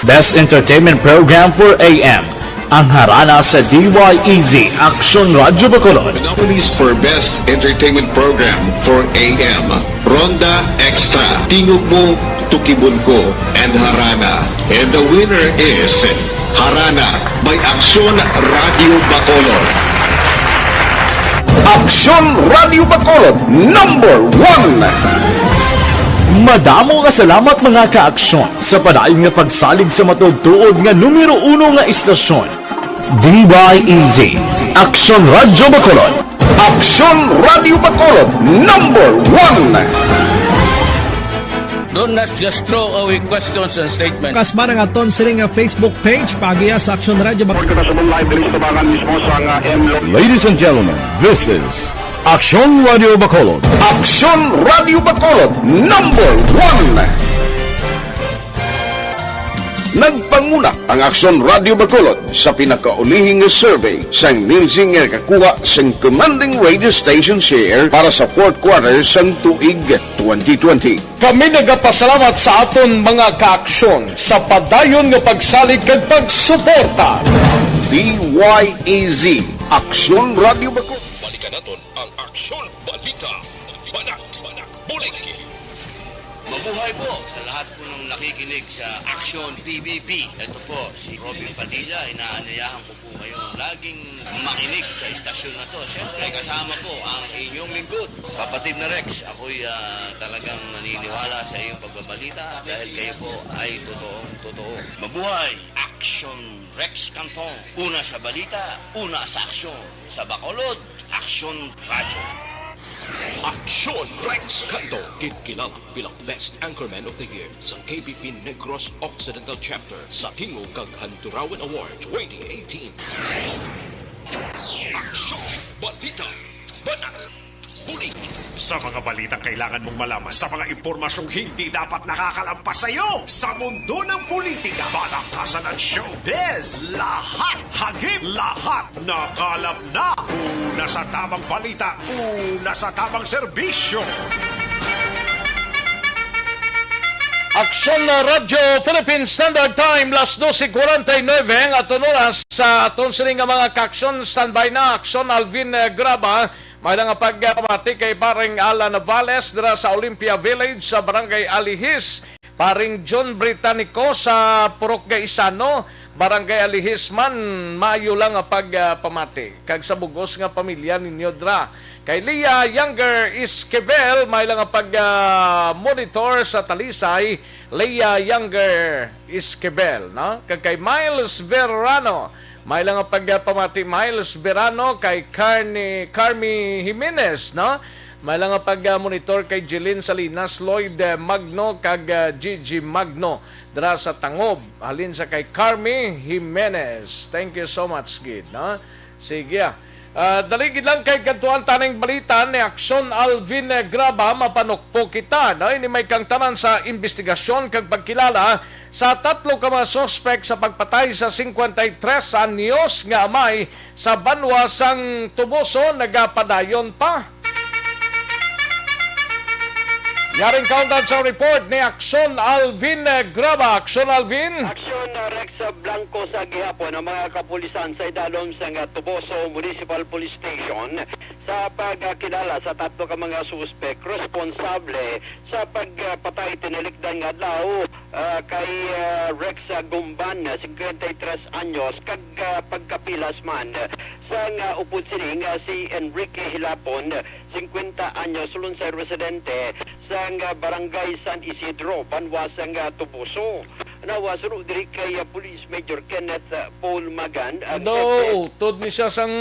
Best Entertainment Program for A M, ang Harana sa D Y E Z Aksyon Radio Bacolod. Nominees for Best Entertainment Program for A M, Ronda Extra, Tingog Mo, Tukibon Ko, and Harana. And the winner is Harana by Aksyon Radio Bacolod. Aksyon Radio Bacolod, number one. Madamo nga salamat, mga kaaksyon, sa padayon nga pagsalig sa matuod-tuod nga numero uno nga istasyon. D Y E Z, Aksyon Radyo Bacolod. Aksyon Radyo Bacolod, number one. Don't not just throw away questions and statements. Kasba ang aton sini nga Facebook page, paagiha sa Aksyon Radyo Bacolod. Report kita subong live diri sa tubangan mismo sa nga M Lo- Ladies and gentlemen, this is Aksyon Radyo Bacolod. Aksyon Radyo Bacolod, number one. Nagpanguna ang Aksyon Radyo Bacolod sa pinakaulihi nga survey sang Nielsen nga nakakuha sang commanding radio station share para sa fourth quarter sang tuig twenty twenty. Kami nagapasalamat sa aton mga kaaksyon sa padayon nga pagsalig kag pagsuporta. D Y E Z, Aksyon Radyo Bacolod. Balikan naton ang Aksyon Balita. Banat, banat, bulig. Mabuhay po sa lahat po ng nakikinig sa Aksyon P B B. Ito po si Robin Padilla. Inaanyayahan ko po kayong laging makinig sa istasyon na to. Siyempre, kasama po ang inyong lingkod, Kapatid na Rex. Ako'y, ah, talagang naniniwala sa iyong pagbabalita dahil kayo po ay totoong totoo. Mabuhay! Aksyon Rex Canton. Una sa balita, una sa aksyon. Sa Bacolod, Aksyon Radyo. Aksyon Rex Canton, ginkilala bilang Best Anchorman of the Year sa K B P Negros Occidental Chapter sa Tingog kag Handurawan Award twenty eighteen. Aksyon, balita, banat, bulig. Sa mga balitang kailangan mong malaman, sa mga impormasyong hindi dapat nakakalampas sa iyo, sa mundo ng politika, palakasan at showbiz, lahat, hagip, lahat, nakalap na. Una sa tamang balita, una sa tamang serbisyo. Aksyon na Radyo Philippine Standard Time, las doce cuarenta y nueve ang aton oras. Sa aton sini nga mga kaaksyon, standby na, Aksyon Alvin, eh, Graba. May nga pagpamati kay Paring Alan Navales dira sa Olympia Village sa Barangay Alihis. Paring John Britannico sa Purok Gaisano, Barangay Alihisman, maayo lang nga pagpamati kag sa bugos nga pamilya ninyo dra. Kay Leah Younger Esquivel, may lang nga pag, ah, monitor sa Talisay, Leah Younger Esquivel, no? Kag kay Miles Verano, may lang nga pagpamati, Miles Verano, kay Carni, Carmi Jimenez, no? May lang nga pag, ah, monitor kay Jeline Salinas, Lloyd, eh, Magno, kag, ah, Gigi Magno dra sa Tangob. Halin sa kay Carmi Jimenez. Thank you so much, gid, no? Sige, ah. Ah, dali gid lang kay kadtuan taning balita ni Action Alvin, eh, Graba, mapanukpo kita, no? Ini may kangtanan sa investigasyon kag pagkilala sa tatlo ka mga suspek sa pagpatay sa cincuenta y tres anyos nga amay sa banwa sang Toboso nagapadayon pa. Yaring kaundan sa report ni Action Alvin, eh, Graba. Action Alvin. Action, uh, Rex Blanco, sa gihapon ang mga kapulisan sa idalom sang, uh, Toboso Municipal Police Station sa pagkilala sa tatlo ka mga suspek responsable sa pagpatay tinalikdan nga adlaw, uh, kay, uh, Rex, uh, Gumban, uh, cincuenta y tres anyos, kag, uh, pagkapilas man sang, uh, upod sini nga si Enrique Hilapon, cincuenta anyos, Lunsay residente sang, ah, Barangay San Isidro, banwa sang, ah, Toboso. Nawasro diri kay, ah, Police Major Kenneth, ah, Paul Magan, ang Daw, hepe. Utod ni siya sang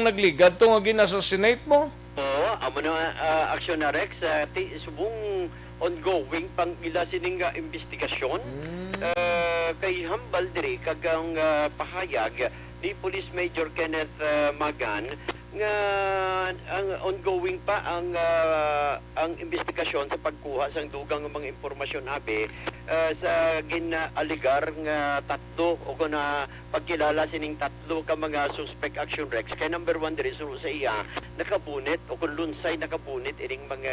nagligad to nga gin-assassinate mo? Oo, amo na, ah, aksyon na, Rex. Ah, ti, subong ongoing pang ila sining, ah, investigasyon. Hmm. Ah, kay hambal diri kag ang, ah, pahayag ni Police Major Kenneth, ah, Magan nga ang ongoing pa ang, ah, ang investigasyon sa pagkuha sang dugang nga mga impormasyon, abi, ah, sa gin-alegar nga tatlo o kon, ah, pagkilala sining tatlo ka mga suspect, Action Rex. Kay number one diri, suno sa iya, nakabunit o kon lunsay nakabunit ining mga,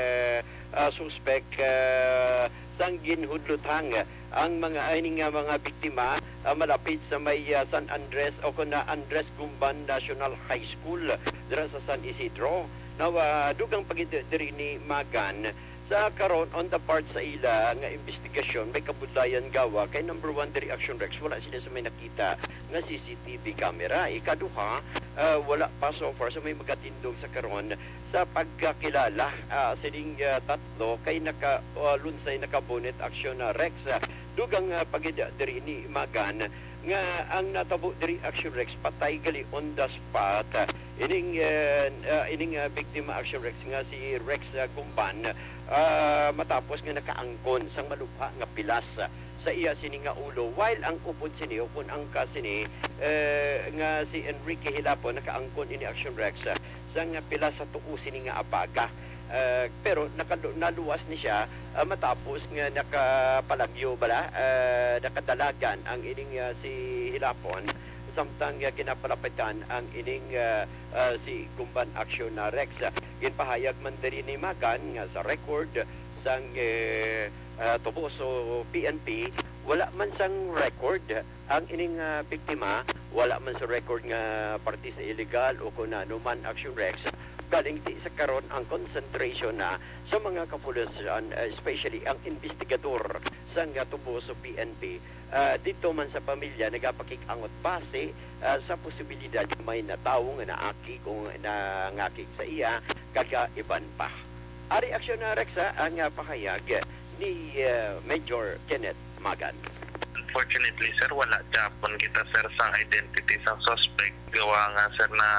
ah, suspect, ah, sang ginhudluthang ang mga, ining, ah, mga biktima, ah, malapit sa may, ah, San Andres o kon na Andres Gumban National High School dira sa San Isidro. Now, ah, dugang pa gid diri ni Magan, sa karon, on the part sa ila nga investigasyon, may kabudlayan gawa kay number one diri, Action Rex, wala sila sa may nakita nga C C T V camera. Ikaduha, ah, wala pa so far sa may magatindog sa karon sa pagkakilala, ah, sining, ah, tatlo kay naka, ah, lunsay nakabunit, Action, ah, Rex. Ah, dugang, ah, pa gid diri ni Magan nga ang natabo diri, Action Rex, patay gali on the spot. Ah, ining, ah, ah, ining, ah, biktima, Action Rex, nga si Rex, ah, Gumban, ah, matapos nga nakaangkon sang malubha nga pilas, ah, sa iya sini nga ulo, while ang upod sini o kun ang ka sini, eh, nga si Enrique Hilapon nakaangkon ini, Action Rex, ah, sang pila sa tuo sini nga abaga. Ah, pero nakalu-, naluwas ni siya, ah, matapos nga nakapalagyo bala, ah, nakadalagan ang ining, ah, si Hilapon, samtang, ah, ginapalapitan ang ining, ah, ah, si Gumban, Action, ah, Rex. Ginpahayag man diri ni Magan nga sa record sang, eh, ah, Toboso P N P, wala man sang record ang ining, ah, biktima, wala man sa record nga parte sa illegal o kung ano man, Action Rex. Galing ti sa karon ang concentration na sa mga kapulisan, ah, especially ang investigador sang, ah, Toboso P N P. Ah, dito man sa pamilya nagapakig-angot base, ah, sa posibilidad nga may natawo nga naakig o nangakig sa iya, kag, ah, iban pa. Ari, Action, ah, Rex, ah, ang, ah, pahayag ni, ah, Major Kenneth Magan. Unfortunately, sir, wala gyapon kita, sir, sang identity sang suspect. Gawa nga, sir, na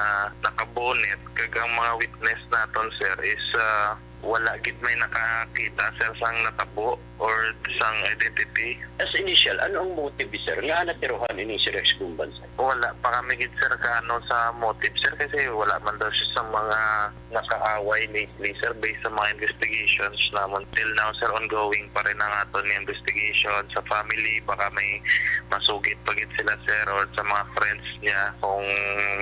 nakabunit, kag ang mga witness naton, sir, is, ah, wala gid may nakakita, sir, sang natabo or sang identity. As initial, ano ang motive, sir, nga natirohan ini si Rex Gumban, sir? Wala pa kami gid, sir, kaano sa motive, sir, kasi wala man daw siya sa mga nakaaway lately, sir, based sa mga investigations namon. Till now, sir, ongoing pa rin ang aton nga investigation sa family. Baka may masugid pa gid sila, sir, or sa mga friends niya kung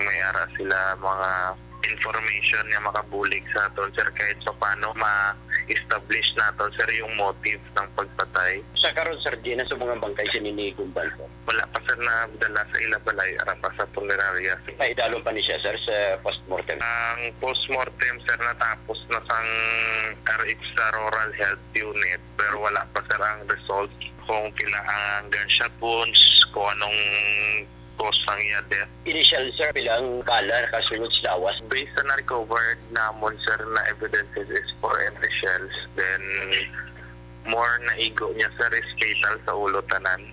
may ara sila mga information nga makabulig sa aton, sir, kahit pa paano ma- Establish naton, sir, yung motive ng pagpatay. Sa karon, sir, di na sa mga bangkay sini ni Gumbal, sir. Wala pa, sir, na dala sa ila balay, ara pa sa punerarya. Paidalom pa ni siya, sir, sa postmortem. Ang postmortem, sir, natapos na sang R H sa Rural Health Unit, pero wala pa, sir, ang result kung pila ang gunshot wounds, kung anong cause sang iya death. Initial, sir, pila ang bala nakasulod sa lawas? Based sa na-recovered namon, sir, na evidences is four empty shells. Then, more na igo niya, sir, is fatal sa ulo tanan.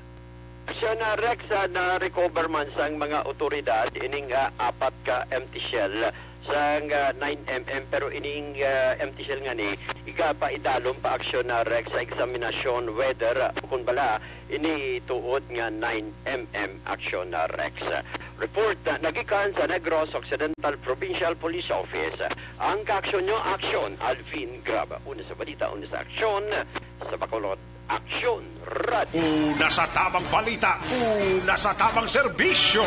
Siya na, Rex, ah, na-recover man sang mga otoridad ining, ah, apat ka empty shell sang, ah, nine M M, pero ining, ah, empty shell nga ni, igapaidalom pa aksyon na, Rex, sa eksaminasyon whether, ah, kung bala ini tuod nga nine M M aksyon na, Rex. Report, ah, nagikan sa Negros Occidental Provincial Police Office. Ang kaaksyon nyo, aksyon, Alvin Graba. Una sa balita, una sa aksyon, sa Bacolod, Aksyon Radio. Una sa tamang balita, una sa tamang serbisyo.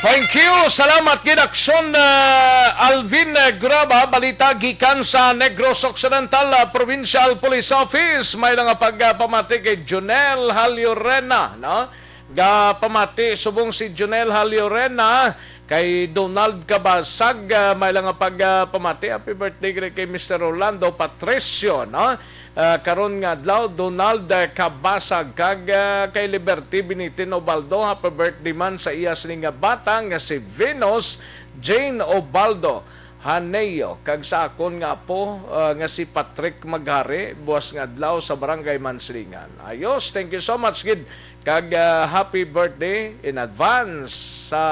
Thank you. Salamat gid, Aksyon, uh, Alvin, uh, Graba. Balita gikan sa Negros Occidental, uh, Provincial Police Office. May lang nga pagpamati kay Junel Haliorena, no? Gapamati subong si Junel Haliorena kay Donald Kabasag, ah, may lang nga pagpamati. Happy birthday gid kay Mister Rolando Patricio, no? Ah, karon nga adlaw, Donald, ah, Kabasag, kag, ah, kay Liberty Binitin Obaldo, happy birthday man sa iya sini nga bata nga si Venus Jane Obaldo Haneo, kag sa akon nga apo, ah, nga si Patrick Maghari, buwas nga adlaw sa Barangay Manslingan. Ayos, thank you so much gid, kag, ah, happy birthday in advance sa,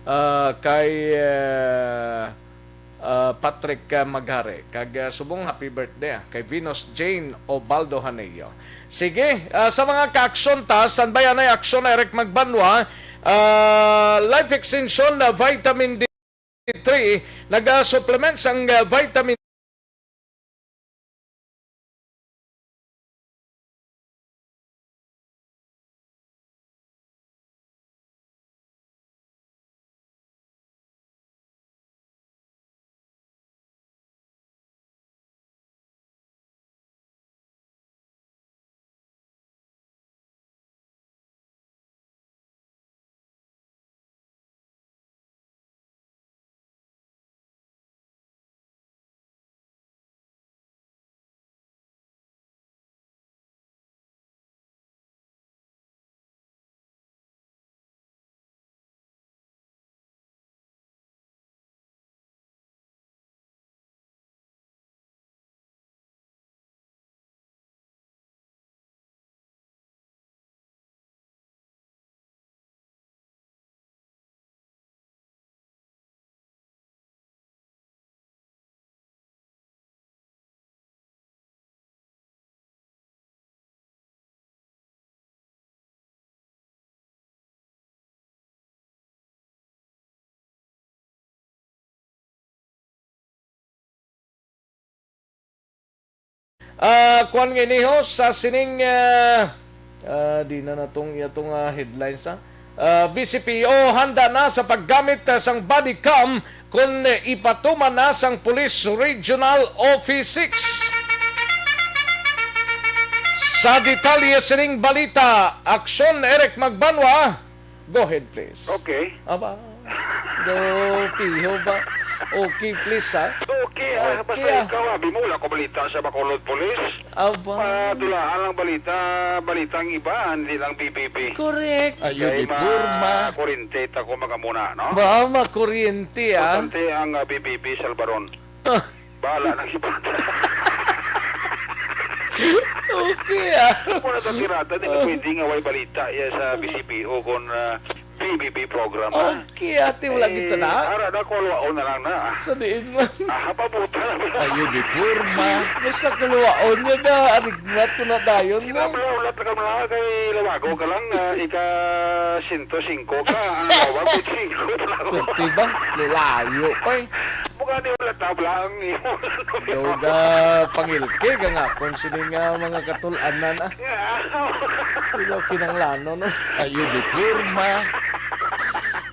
ah, kay, ah, ah, Patrick, ah, Maghari, kag, ah, subong happy birthday, ah, kay Venus Jane Obaldo Haneo. Sige, ah, sa mga kaaksyon ta, standby anay aksyon na Eric Magbanwa, ah, life extension na vitamin D three, naga-supplement sang, ah, vitamin Ah, kuwan nga iniho sa sining, ah, ah, di na natong iya tong, ah, headlines, ha? Ah, B C P O handa na sa paggamit, ah, sang body cam kon ipatuman na sang Police Regional Office six. Sa detalye sining balita, Aksyon Eric Magbanwa. Go ahead, please. Okay. Aba, go, piho ba? Okay, please, ha? Okay, ah, okay, basta ah. Ikaw, abi mo, wala ko balita sa Bacolod Police. Aba. Padulaan lang balita, balitang iba, hindi lang B B B. Correct. Ayun, kay di ma-, porma. Kuryente ta ko magamuna, no? Ba, makuryente, ah. Importante ang, ah, B B B Salbaron. Ah. Bahala na kita. Okay, ah. Wala ta tirada, di na pwede nga way balita iya sa B C P O kung, ah, B B B program, ah. Okay, ate, wala kita na. Ara na, kulwaon na lang na, ah. Sa diin man. Ah, pabuta na ba? Ayun, di porma. Basta kulwaon niya na, arignat ko na dayon mo. Kinabla, ulat na ka mga kay lawago ka lang, ah, ika sento singko ka, ang lawag, singko pa lang. Kunti ba? Lalayo pa eh. Mukha ni wala tabla ang imo. Daw ga pangilki, ga nga, kung sini nga mga katulanan, ah. Yeah. Sila kinanglano, no? Ayun, di porma.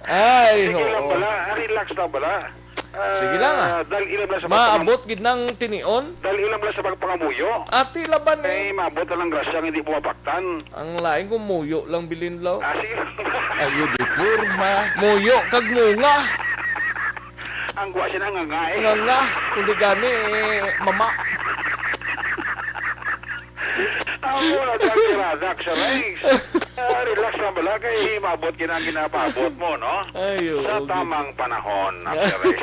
Ay, sige lang oo. Bala, relax lang bala. Ah, sige lang, ah. Dahil ilam lang sa pagpangam-, maabot gid nang tinion. Dahil ilam lang sa pagpangamuyo. Ati laban, eh. Ay, maabot na lang grasya nga hindi pumapaktan. Ang lain kung muyo lang bilin, law. Ah, sige. Ayo di porma. Muyo kag munga. Ang guwa siya na nga nga, eh. Nga nga. Kung di gani, eh, mama. Amo na dyan, Sir Alex, Sir Rex. Ah, relax lang bala kay maabot gid ang ginapaabot mo, no? Ay, oo. Sa tamang panahon, Sir Rex.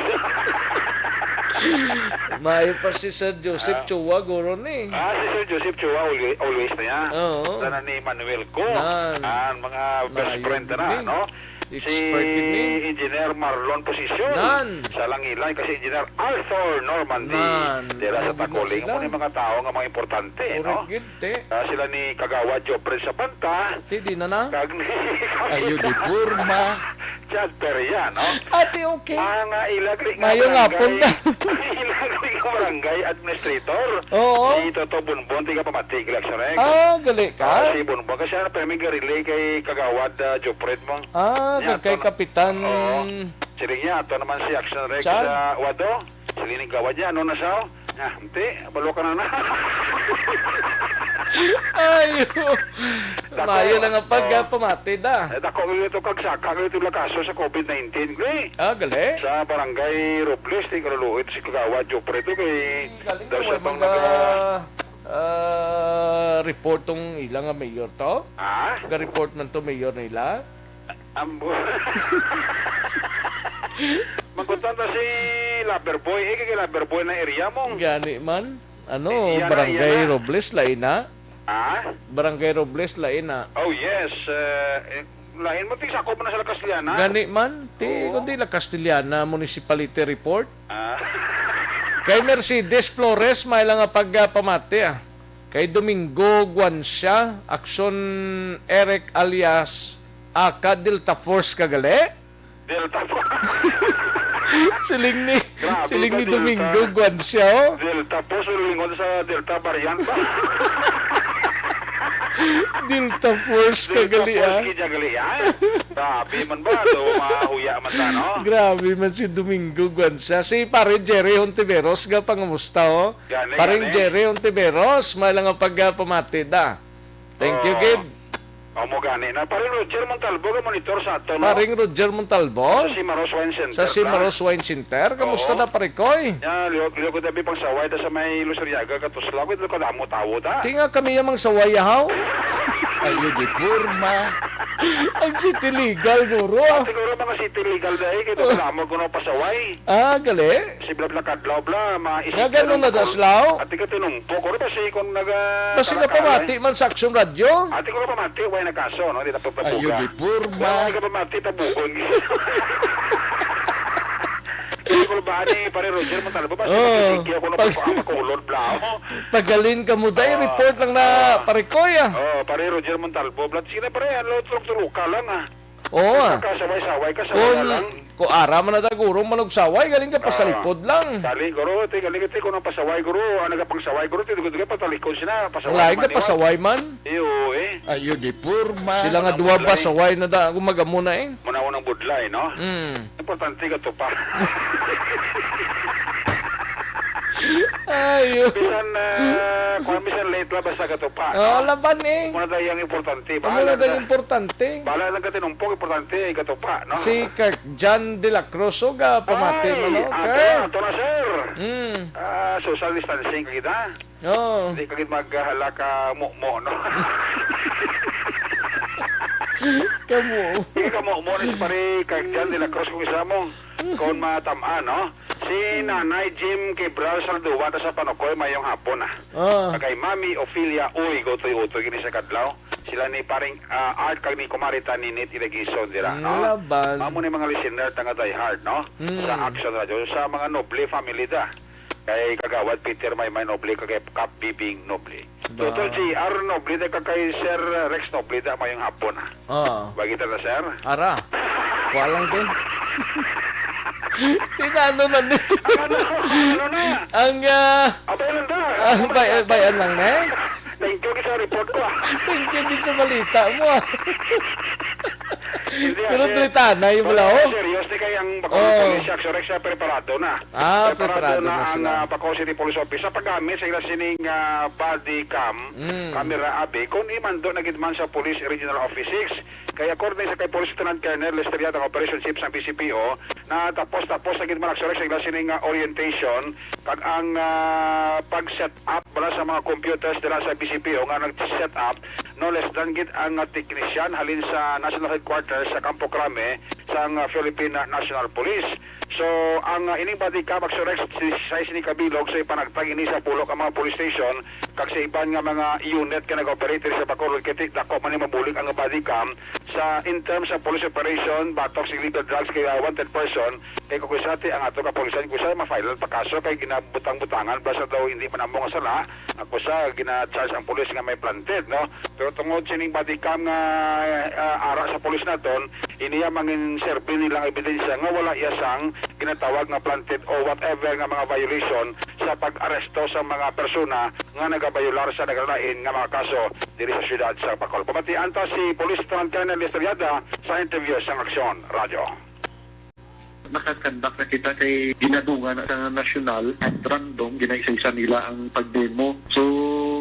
Maayo pa si Sir Joseph Chua, guro ni. Ah, si Sir Joseph Chua, always, always na yan. Oo. Sana ni Manuel Co. Nan. Ang mga best friend na, no? Expert gid ni. Si Engineer Marlon Posisyon. Nan. Sa Langilan, kasi Engineer Arthur Normandy. Nan. Dira sa Tacoling. Amo ni mga tao nga mga importante, no? Correct gid, te. Ah, sila ni Kagawad Jopred Sabanta. Te, di na na. Kag ni Ayo di porma. Chad Peria, no? Ate, okay. Mga ilagri nga barangay. Mayong hapon na. Ilagri nga barangay administrator. Oo. Si Toto Bonbon, tiga Pamati, Galaxy Rex. Ah, gali ka? Ah, si Bonbon. Kasi ano, pero may relay kay Kagawad, ah, Jopred mo. Ah, kay Kapitan. Oo. Siling niya, ato naman si Action Rex sa Wado. Siling ni Gawad niya, ano na siya? Ah, hindi, balo ka na na. Ayo. Mayo lang ang pagpamati da. Eh, dako nga ito kag saka nga ito lakaso sa covid nineteen, gli. Ah, gali? Sa barangay Robles, di kaluluoy si Kagawad Jopred to kay daw siya bang naga- ah, report tong ila nga mayor to? Ah? Ga-report man to mayor nila? Ambo. Magkutan ta si Loverboy. Eh, kay Loverboy na area mo. Gani man. Ano, Barangay Robles, lain na? Ah? Barangay Robles, lain na. Oh, yes. Eh, eh, lain mo, ti, sakop mo na sa La Castellana. Gani man, ti, kundi La Castellana Municipality Report. Ah. Kay Mercedes Flores, may lang nga pagpamati, ah. Kay Domingo Guancia, Action Eric alias Aka Delta Force ka gali? Delta Force. Siling ni, siling ni Domingo Guancia, oh. Delta Force, ulingon sa Delta variant ba? Delta Force ka gali, ah. Delta Force ka gali, ah. Grabe man ba? Do, mahuya man ta, no? Grabe man si Domingo Guancia. Si Pare Jerry Hontiveros ga pangamusta, oh. Gani, Paring gani. Jerry Ontiveros, may lang ang pagpamati da. Thank you, oh, gid. Amo gani na. Paring Roger Montalbo, ka monitor sa ato, no? Paring Roger Montalbo? Sa Cimaros Wine Center. Sa Cimaros Wine Center. Kamusta na, pare koy? Ya, liwag, liwag ko tabi pang saway da sa may Lusuriaga, Katuslaw. Ito ka damo tawo, ta? Tinga kami yang mang saway, yahaw. Ayo di porma. Ang city legal, guro. Ah, siguro mga city legal da, eh. Kaya ito ka damo ko no pasaway. Ah, gali? Si bla bla kadlaw bla, ma-isip. Nga ganun na daw, Slaw? Ati ka tinumpo ko, basi kung naga-, basi napamati man sa Aksyon Radyo. Ati ko napamati, way nagkaso, no? Di na pagpabuga. Ayo di porma. Way ka pamati, tabugon. Di ko ba ni Pare Roger Montalbo, basi, oh, makikiki ako na pag-, pag-, makulod bla, oh. Pagalin ka mo, day, ah, report lang na, ah, pare ko, ya. Oh, Pare Roger Montalbo, bla. Sige na, pare, ano, tulog-tuluka lang, ah. Oo, ah. Kasaway-saway, kasaway na lang. Kung ara man na tagurong manugsaway, galing ka pasalipod lang. Ah, dali, guro, ti, galing ti, kung ang pasaway, guro, ang nagapangsaway, guro, ti, dugo-dugo, patalikod sila, pasaway. Wala man, ka pasaway man. Iyo, eh. Ayo, di porma. Sila nga duwa ba saway na da, kung mag-amo na, eh. Muna-unang budlay, no? Mm. Importante ka to pa. Ayo. Bisan, ah, kung bisan late lang, basta ka to pa, no? Oh, laban, eh. Muna tayo ang importante. Amo na lang ang importante. Bala lang ka tinumpok, importante, katupa, no? Si Kirk John de la Cruz, o ga pamati mo, no? Ay, ato, Kirk, ato na, sir. Mm. Ah, social distancing ka kita. Oo. Hindi ka gid maghala ka mumo, no? Kamu. Hindi ka mumo ni si pare Kirk John de la Cruz kung isa mo. Kung matamaan, no? Si Nanay Jim Cabral Saldua sa Panukoy, mayong hapon, ah. Ah. Kay Mami Ophelia, uy, gutoy-utoy gini sa kadlaw. Sila ni paring, ah, Art kag ni Kumari ta Ninit Ilagison dira, no? Laban. Mamo ni mga listener ta nga die hard, no? Mm. Sa Action Radio, sa mga Noble family da. Kay Kagawad Peter Maymay Noble, kag kay Kap Bibing Noble. Ba. Tuto J R Noble da, kag kay Sir Rex Noble da, mayong hapon, ah. Oo. Bagita na, sir? Ara. Kuha lang din. Tinano na ni. Ano, ano na? Ang, ah, abay lang da. Ah, bay-, bayan lang na, eh. Thank you sa report ko, ah. Thank you din sa balita mo, ah. Hindi, Pero kasi, tritanay, wala, oh. Serious ni kay ang Bacolod Oh. Police, Action Rex, siya preparado na. Ah, preparado preparado na na ang, sila. ah, Bacolod City Police Office sa paggamit sa ila sining, ah, body cam, Mm. camera, abi, kung imando na gid man sa Police Regional Office six. Kay according sa kay Police Lieutenant Colonel Lester Yata, ang Operation Chief sa B C P O, na tapos-tapos na gid man, Action Rex, sa ila sining, ah, orientation, kag ang, ah, pag-set up bala sa mga computers dira sa B C P O nga nag-set up, no less than gid ang, ah, technician halin sa National Headquarters sa Campo Crame sang, ah, Philippine National Police. So, ang, ah, ining body cam, Action Rex, si, sa sini kabilog, so ipanagtag ini sa pulo ka mga police station kag sa iban nga mga unit nga nag-operate sa Bacolod, kay ti-, dako man ni mabulig ang body cam sa, in terms of police operation, batok sa illegal drugs kay, ah, wanted person, kay kung kusa ti ang ato kapulisan, kusa ma-file pa kaso kay ginabutang-butangan, basta daw hindi man amo nga sala, ang kusa gina-charge ang pulis nga may planted, no? Pero tungod sining body cam nga, ah, ara sa pulis naton, iniya mangin serbi nilang ebidensya nga wala iya sang ginatawag nga planted o whatever nga mga violation sa pag-aresto sa mga persona nga nagabayular sa nagalain nga mga kaso diri sa siyudad sa Bacolod. Pamatian ta si Police Lieutenant Colonel Estrellada sa interview sang Aksyon Radyo. Nakakandak na kita kay ginadungan na sa nasyonal at random, ginaisa-isa nila ang pagdemo. So,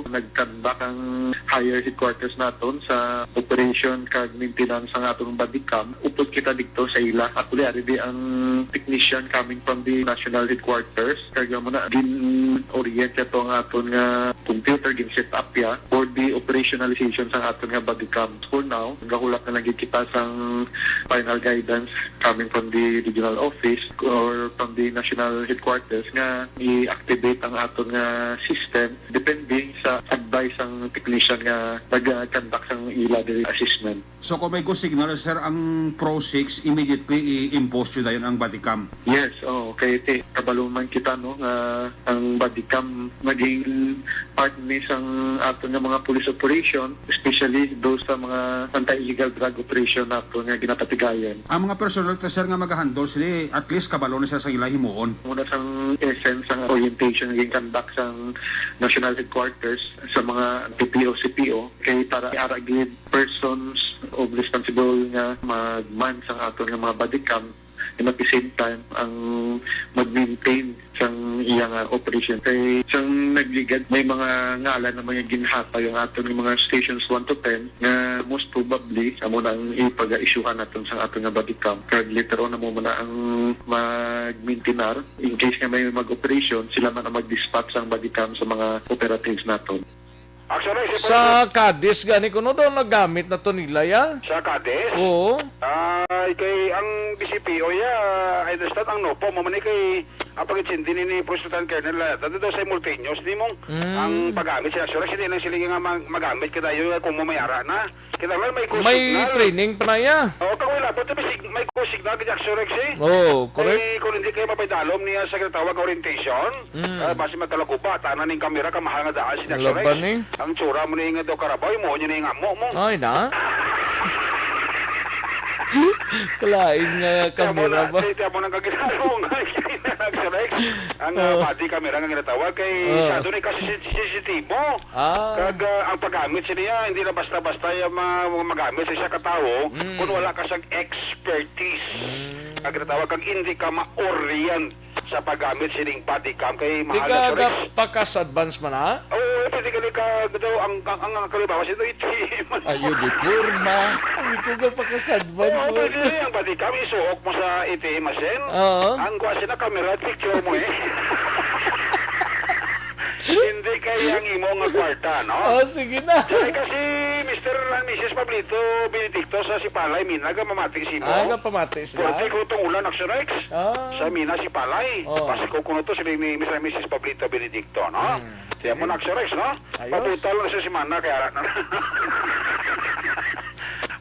nagkandak ang higher headquarters naton sa operation kag maintenance sang aton body cam. Upod kita didto sa ila. Actually, ari di ang technician coming from the national headquarters. Kag amo na, gin-orient niya to ang aton nga computer, gin-set up ya for the operationalization sang aton nga body cam. For now, gahulat na lang gid kita sang final guidance coming from the regional office or from the national headquarters nga i-activate ang aton nga system depending sa advice sang technician nga nag-conduct sang ila diri assessment. So, kung may go signal, sir, ang Pro six, immediately i-impose nyo dayon ang body cam? Yes, oo. Kay ti-, kabalo man kita, no, nga ang body cam naging part ni sang aton nga mga police operation, especially those sa mga anti-illegal drug operation nato nga ginapatigayon. Ang mga personnel ta, sir, nga magahandle sini, at least kabalo na sila sa ila himuon. Muna sang essence sang orientation nga gin-conduct sang National Headquarters sa mga P P O, C P O, kay para ara gid persons of responsible nga mag-man sang aton nga mga body cam, and at the same time, ang mag-maintain sang iya nga operation. Kay sang nagligad, may mga ngalan naman nga ginhatag ang aton nga mga stations one to ten nga most probably amo na ang ipag-isyuhan naton sang aton nga body cam. Kag later on, amo man na ang mag-maintain. In case nga may mag-operation, sila man ang mag-dispatch sang body cam sa mga operatives naton. Actually, si Sa Cadiz gani, kuno daw nagamit na to nila, ya? Sa Cadiz? Oo. Ay, kay ang B C P O ya, I understand ang NOPO, mo man ni kay ang pag-intindi ni, ni Police Lieutenant Colonel, ah, dati daw simultaneous ni mong Mm. ang paggamit sila. Sure, hindi lang sila nga mag-, magamit ka tayo kung mo may ara na. Kinahanglan may go May signal. Training pa na, ya. Oo, kag wala pa to, may sig-, may go signal, kaya Action Rex, eh. Oo, correct. Ay, kung hindi kayo mapaidalom niya sa ginatawag orientation, Mm. ah, basi magkalaguba, tanan ning kamera, kamahal nga daan, si Action Rex. Laban, eh. Ang tsura mo ni nga daw karabaw, mo nyo ni nga mo, mo. Ay, na? Kalain nga Kaya mo kamera na, ba? Kaya mo nang kaginalo nga, Action Rex. Ang, ah, Oo. Body camera nga ginatawag kay Oo. sa doon ay kasi si-, sisitibo. Ah. Kag, ah, ang paggamit sa niya, hindi na basta-basta yung mga, mga magamit sa isa ka tawo Mm. kung wala ka sa expertise. Mm. Ang ginatawag kag hindi ka ma-orient sa paggamit sining body cam kay Di mahal ka na siya, Rex. Gapakas advance man, ha? Oo, pwede ka ni ka, daw, ang, ang, ang, ang kalimbawa, sino ito? Ayo, di porma. Ay, ikaw gapakas advance Oo, mo. Pwede na yung body cam, isuok mo sa A T M machine. Oo. Ang kuha sila, camera, picture mo eh. Hindi kay ang imo nga kwarta, no? Oh, sige na. Diyan kasi Mister and Missus Pablito Benedicto sa Sipalay, Mina, ga mamati si mo. Ah, ga pamati sila? Pwede ko itong ulan, Action Rex. Ah. Sa Mina, Sipalay. Oh. Basta ko kuno to, sila ni Mister and Missus Pablito Benedicto, no? Hmm. Kaya mo Sige. Na, Action Rex, no? Ayos. Mabuta lang sa semana, kaya ara na.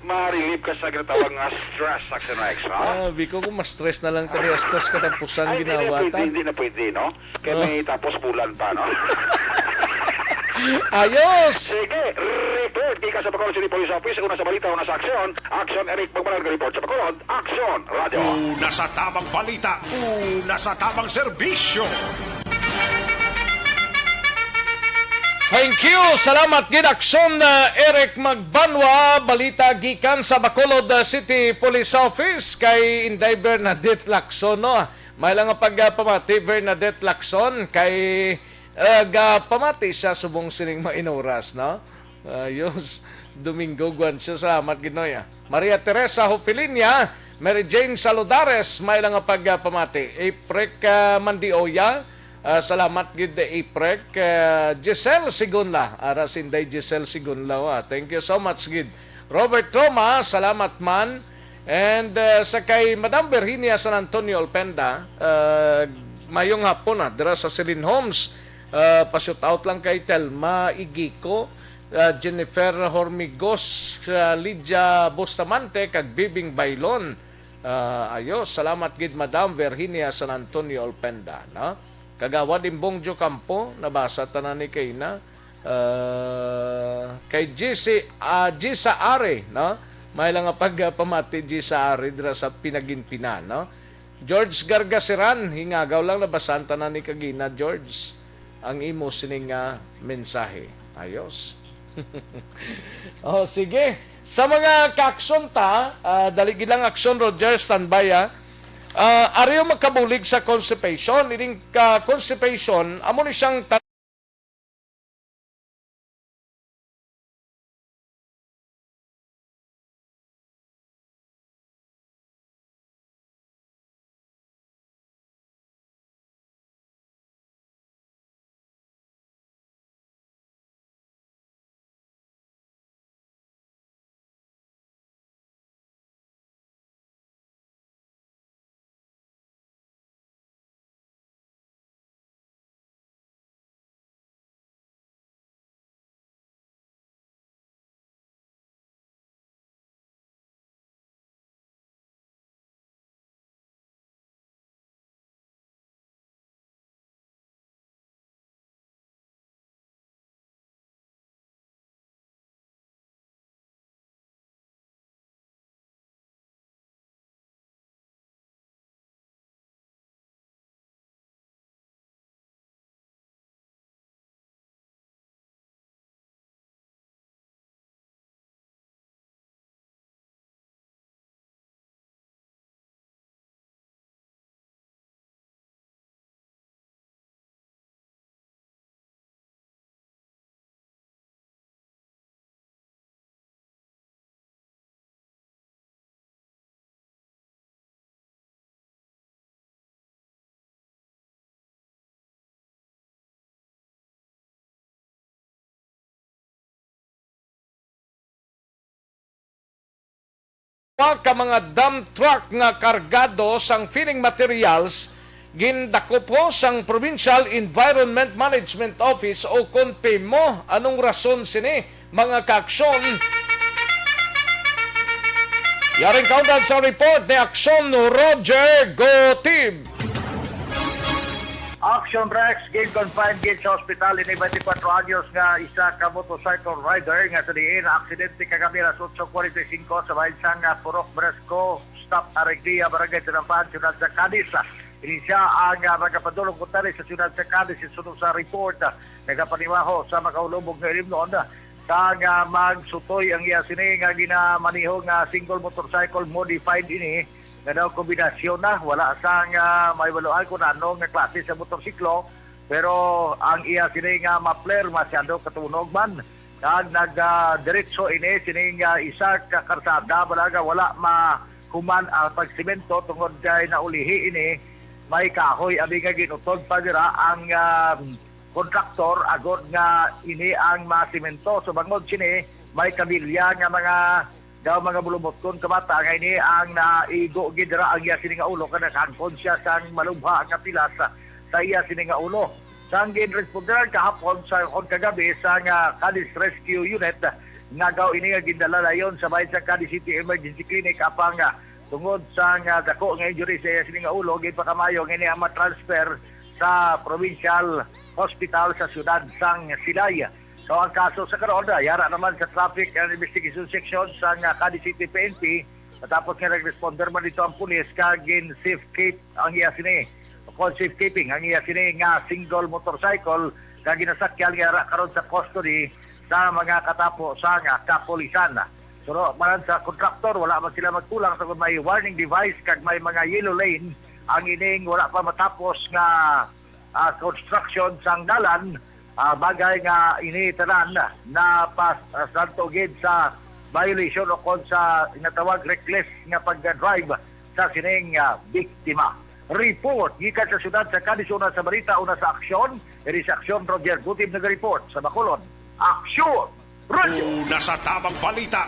Ma-relieve ka sa ginatawag nga stress, Action Rex, no? Ah, biko ko ma-stress na lang tani, stress katapusan Ay, hindi na ginawa pwede, ta. Hindi na pwede, no? Kaya Oh. May tapos bulan pa, no? Ayos! Sige, report. Ika sa Bacolod City Police Office, una sa balita, una sa aksyon. Action, Eric Magbaral, report sa Bacolod. Action, Radyo. Una sa tamang balita, una sa tamang serbisyo. Thank you. Salamat gid, Aksyon, uh, Eric Magbanwa. Balita gikan sa Bacolod, uh, City Police Office kay Inday Bernadette Lacson, no? May lang nga pagpamati, Bernadette Lacson, kay, uh, gapamati siya subong sining mga inoras, no? Ayos. Domingo Guancio, salamat gid, Noy, ah. Maria Teresa Hofilinia, Mary Jane Saludares, may lang nga pagpamati. Aprek, uh, Mandioya, Ah, salamat gid, Aprek. Ah, Giselle Sigunla, ara si Inday Giselle Sigunla, ah. Thank you so much gid. Robert Roma, salamat man. And, ah, sa kay Madam Virginia San Antonio Olpenda, ah, mayong hapon, ah, dira sa Celine Homes. Ah, pa-shout out lang kay Telma Igico, ah, Jennifer Hormigos, ah, Lydia Bustamante, kag Bibing Bailon. Ah, ayo, salamat gid, Madam Virginia San Antonio Olpenda, no? Kagawad Imbong Jocampo, nabasa tanan ni kaina. Ah, kay G C, ah, Gisa Ari, no? May lang nga pagpamati, Gisa Ari, dira sa Pinaginpinan, no? George Gargasiran, hingagaw lang, nabasan tanan ni kagina, George, ang imo sining nga mensahe. Ayos. Oh, sige. Sa mga kaaksyon ta, ah, dali gid lang, aksyon, Roger, standby, ah. Ah, ari ang makabulig sa constipation. Ining ka constipation, amo ni siyang ta- Usa ka mga dump truck nga kargado sang feeding materials gindakop sang Provincial Environment Management Office, o kon PEMO. Anong rason sini, mga kaaksyon? Yaring kaundan sa report ni Aksyon Roger Gotib. Action Rex, gin-confine gid sa ospital ini twenty-four anyos nga isa ka motorcycle rider nga sa diin naaksidente kagabi alas otso forty-five sa bahin sang, ah, Purok Bresco, Stop Areglia, Barangay Tinampahan, Siyudad sa Cadiz. Ini siya ang, ah, magapadulong kuntani sa siyudad sa Cadiz, suno sa report, ah, nagapanimaho sa makaulubog nga ilimnon, ah, sang, ah, magsutoy ang iya sini nga ginamaneho nga single motorcycle, modified ini, nga daw kombinasyon na, wala sang, ah, mahibaluan kung ano nga klase sa motorsiklo, pero ang iya sini nga muffler masyado katunog man, kag nag, ah, diretso ini sining, ah, isa ka karsada, bala nga wala mahuman ang pagsemento tungod kay naulihi ini. May kahoy abi nga ginutod pa dira ang, ah, kontraktor agod nga ini ang masemento. So, bangod sini, may kabilya nga mga daw mga bulubotkon ka bata nga ini ang naigo gid dira ang iya sini nga ulo, kag nakahangkon siya sang malubha nga pilas sa, sa iya sini nga ulo. Sang ginresponderan kahapon sa, kon kagabi sa nga Cadiz Rescue Unit, nagaw ini nga gindala dayon sa bahin sa Cadiz City Emergency Clinic, apang, ah, tungod sa nga dako nga injury sa iya sini nga ulo, ginpakamayo nga ini ang ma-transfer sa Provincial Hospital sa siyudad sang Silay. So, ang kaso sa karon, ah, yara naman sa Traffic and Investigation Section sang, ah, Cadiz City P N P, matapos nga nag-responder man dito ang pulis, kag gin-safekeep ang iya sini, o kon safekeeping ang iya sini nga single motorcycle ka ginasakyan nga ara karon sa custody sa mga katapo sang kapulisan. Pero manan sa kontraktor, wala man sila magkulang sa kung may warning device kag may mga yellow lane ang ining wala pa matapos nga ah, construction sang dalan, ah, bagay nga ini tanan na pas ah, santo gid sa violation o kon sa ginatawag reckless nga pag-drive sa sining ah, biktima. Report gikan sa siyudad sa Cadiz, una sa balita, una sa aksyon. Diri sa aksyon, Roger Butib nag-report sa Bacolod. Aksyon! Radyo! Una sa tamang balita,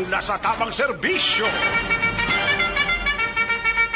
una sa tamang serbisyo.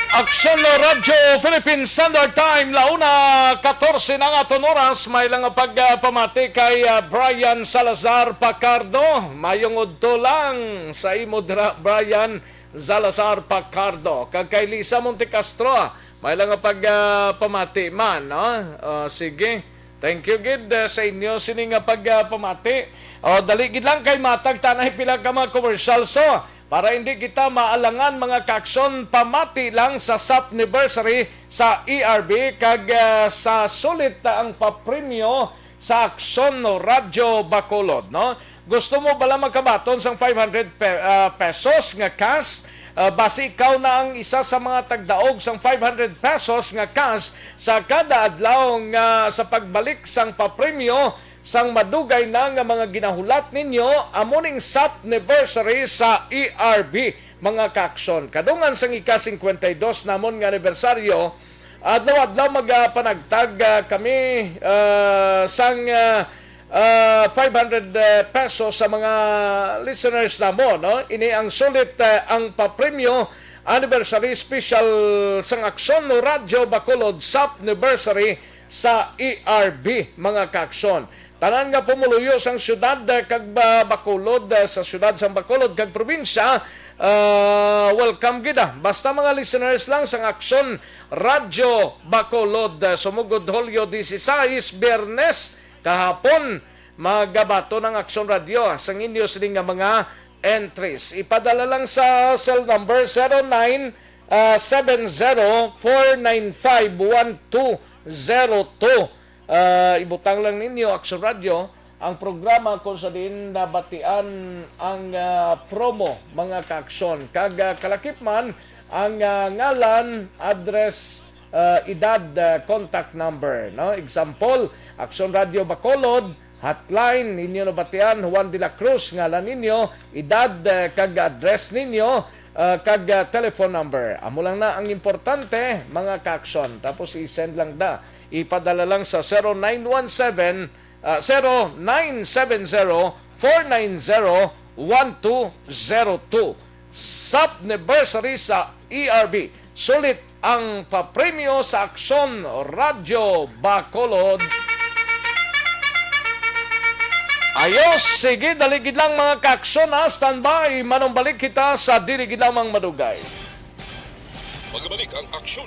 Aksyon Radyo Philippine Standard Time, launa katorse na nga aton oras. May lang pagpamati kay ah, Brian Salazar Pacardo. Mayong udto lang sa imo dira, Brian Salazar Pacardo. Kag kay Lisa Montecastro, may lang nga pagpamati man, no? Ah, sige. Thank you gid ah, sa inyo sini nga pagpamati. O, dali gid lang kay matag tanay pila ka mga commercial. So, para hindi kita maalangan, mga kaaksyon, pamati lang sa sap anniversary sa E R B kag ah, sa sulit na ang papremyo sa Aksyon Radyo Bacolod, no? Gusto mo bala makabaton sang five hundred pe-, ah, pesos nga cash? Ah, basi ikaw na ang isa sa mga tagdaog sang five hundred pesos nga cash sa kada adlaw nga sa pagbalik sang papremyo sang madugay na nga mga ginahulat ninyo, amo ning sap anniversary sa E R B, mga kaaksyon. Kadungan sang ika-singkwenta y dos namon nga anibersaryo, adlaw-adlaw magapanagtag ah, kami ah, sang ah, ah, five hundred pesos sa mga listeners namo, no? Ini ang sulit ah, ang papremyo anniversary special sang Aksyon Radyo Bacolod sap anniversary sa E R B, mga kaaksyon. Tanan nga pumuluyo sang siyudad ah, kag ba-, Bacolod, ah, sa siyudad sang Bacolod kag probinsya, ah, welcome gid, ah. Basta mga listeners lang sang Aksyon Radyo Bacolod, ah, sumugod Hulyo dieciséis, Biyernes, kahapon, magabaton ang Aksyon Radyo, ah, sang inyo sini nga mga entries. Ipadala lang sa cell number zero nine, ah, seven zero four nine five one two zero two. Ah, ibutang lang ninyo, Aksyon Radyo, ang programa kung sa diin nabatian ang ah, promo, mga kaaksyon. Kag ah, kalakip man ang ah, ngalan, address, ah, edad, ah, contact number, no? Example, Aksyon Radyo Bacolod, hotline, ninyo nabatian, Juan de la Cruz, ngalan ninyo, edad, ah, kag address ninyo, ah, kag ah, telephone number. Amo lang na ang importante, mga kaaksyon. Tapos i-send lang da. Ipadala lang sa zero nine one seven, ah, zero nine seven zero four nine zero one two zero two. Sap anniversary sa E R B. Sulit ang papremyo sa Aksyon Radyo Bacolod. Ayos, sige, dali gid lang, mga kaaksyon, ha. Standby, manumbalik kita sa dili gid lamang madugay. Magbalik ang aksyon.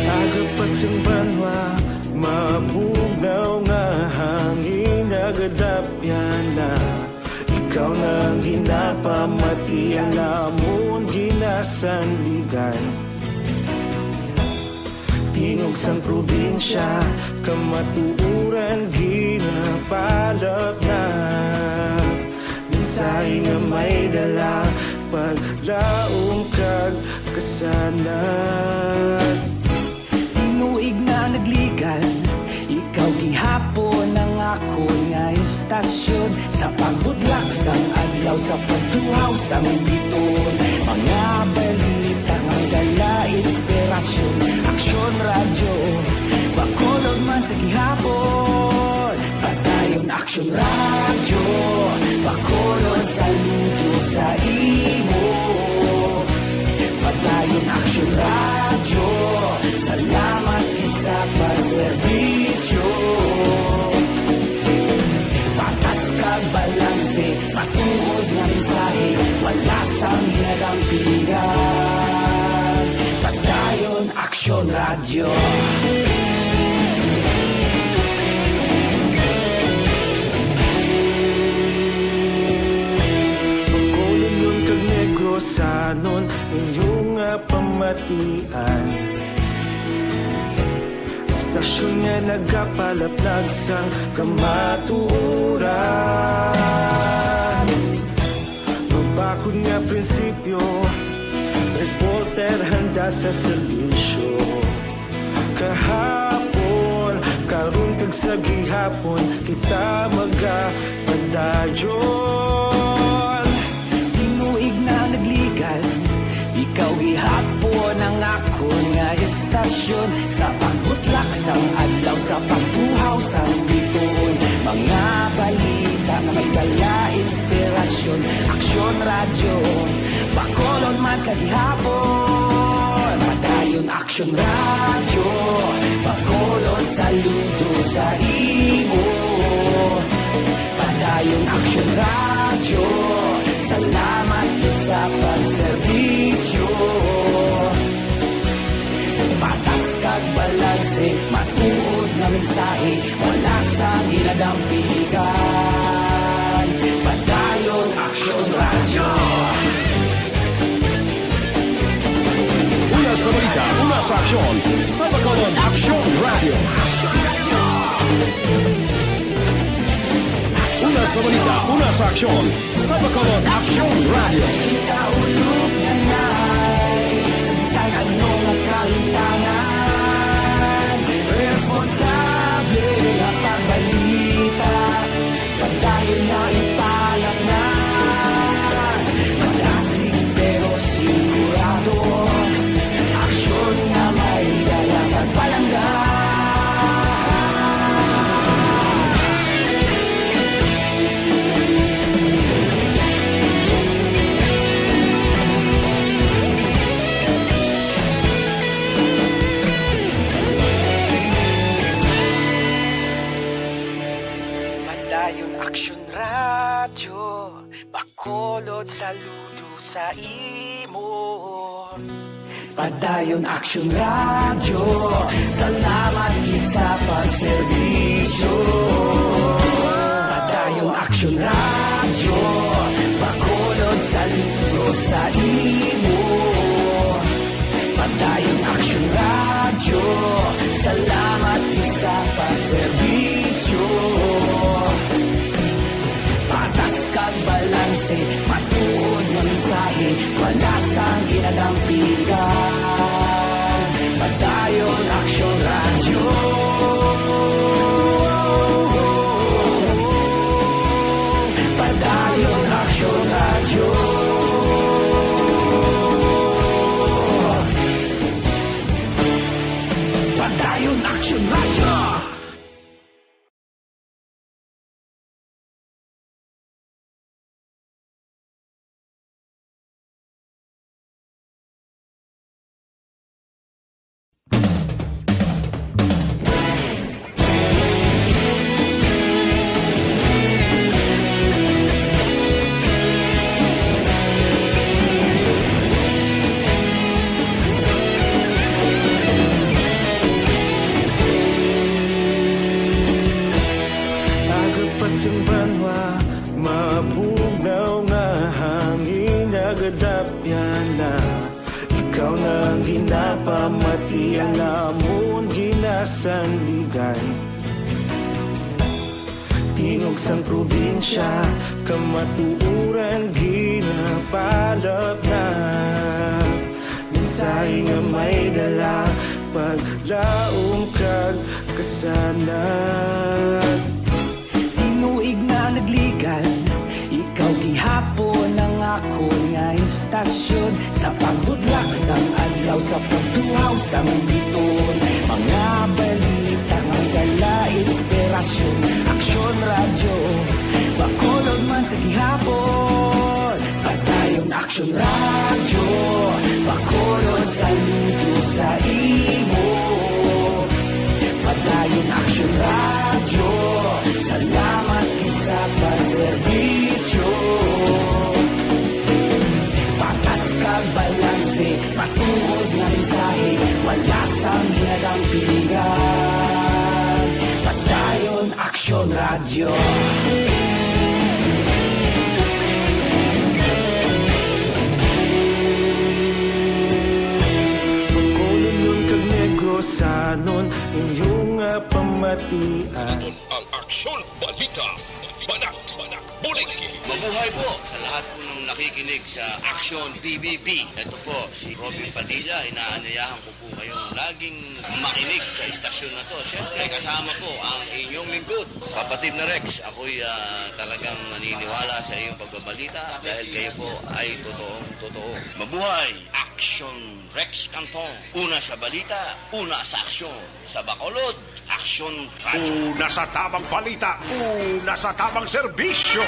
Aga pa sang banwa, mabugnaw nga hangin, nagadapyan na. Ikaw na ang ginapamati, ang amon ginasandigan. Tingog sang probinsya, kamatuoran ginapalapnap. Mensahe nga may dala, paglaom kag kasanag. Tinuig na nagligan, ikaw gihapon ang akon nga estasyon. Sa pagbudlak sang adlaw, sa pagtuhaw sang biton, mga balita nga dala inspirasyon. Aksyon Radyo, Bacolod man sa gihapon. Padayon Aksyon Radyo, Bacolod, saludo sa imo. Padayon Aksyon Radyo, salamat gid sa pagserbisyo. Patas kag balanse, matuod nga mensahe, wala sang ginadampigan. Padayon Aksyon Radyo. Bacolodnon kag Negrosanon, inyo nga pamatian. Istasyon nga nagapalaplag sang kamatuoran. Mabakod nga prinsipyo, reporter handa sa serbisyo. Kahapon, karon kag sa gihapon, kita magapadayon. Tinuig na nagligan, ikaw gihapon ang akon nga istasyon. Sa pagbutlak sang adlaw, sa pagtuhaw sang bituon, mga balita nga may dala inspirasyon. Aksyon Radyo, Bacolod man sa gihapon. Padayon Aksyon Radyo, Bacolod, saludo sa imo. Padayon Aksyon Radyo, salamat gid sa pagserbisyo. Patas kag balanse, matuod nga mensahe, wala sang ginadampigan. Padayon Aksyon Radyo. Una sa balita, una sa aksyon, sa Bacolod Aksyon Radyo. Una sa balita, una sa aksyon, sa Bacolod Aksyon Radyo. Kita ulog na nay, sa bisan ano nga kahintangan, responsable nga pagbalita. Padayon na ipalatnan, madasig pero sigurado. Aksyon nga may dala kag palangga. Padayon Aksyon Radyo, Bacolod, saludo sa imo. Padayon Aksyon Radyo, salamat gid sa pagserbisyo. Padayon Aksyon Radyo, Bacolod, saludo sa imo. Padayon Aksyon Radyo, salamat gid sa pagserbisyo. Patas kag balanse, matuod nga mensahe, wala sang ginadampigan. Padayon Aksyon Radyo. Padayon Aksyon Radyo. Padayon Aksyon Radyo. Aga pa sing banwa, mabugnaw nga hangin, nagadapyan na. Ikaw na ang ginapamati, ang amon ginasandigan. Tingog sang probinsya, kamatuoran ginapalaplag. Mensahe nga may dala, paglaom kag kasanag. Tinuig na nagligan, ikaw gihapon ang akon nga istasyon. Sa pagbutlak sang adlaw, sa pagtuhaw sang bituon, mga balita nga dala inspirasyon. Aksyon Radyo, Bacolod man sa gihapon. Padayon Aksyon Radyo, Bacolod, saludo sa imo. Padayon Aksyon Radyo, salamat gid sa pagserbisyo. Patas kag balanse, matuod nga mensahe, wala sang ginadam Radyo. Bacolodon kag Negrosanon, inyong, ah, pamatian. Ang Aksyon Balita, Banat, Bulig. Mabuhay po sa lahat po ng nakikinig sa Aksyon P B B. Ito po si Robin Padilla, inaanyayahan ko po kayong laging makinig sa istasyon na to. Siyempre, kasama po ang inyong lingkod, kapatid na Rex. Ako'y, ah, talagang naniniwala sa iyong pagbabalita dahil kayo po ay totoong totoo. Mabuhay! Action Rex Cantong. Una sa balita, una sa aksyon. Sa Bacolod, Aksyon Radyo. Una sa tamang balita, una sa tamang serbisyo.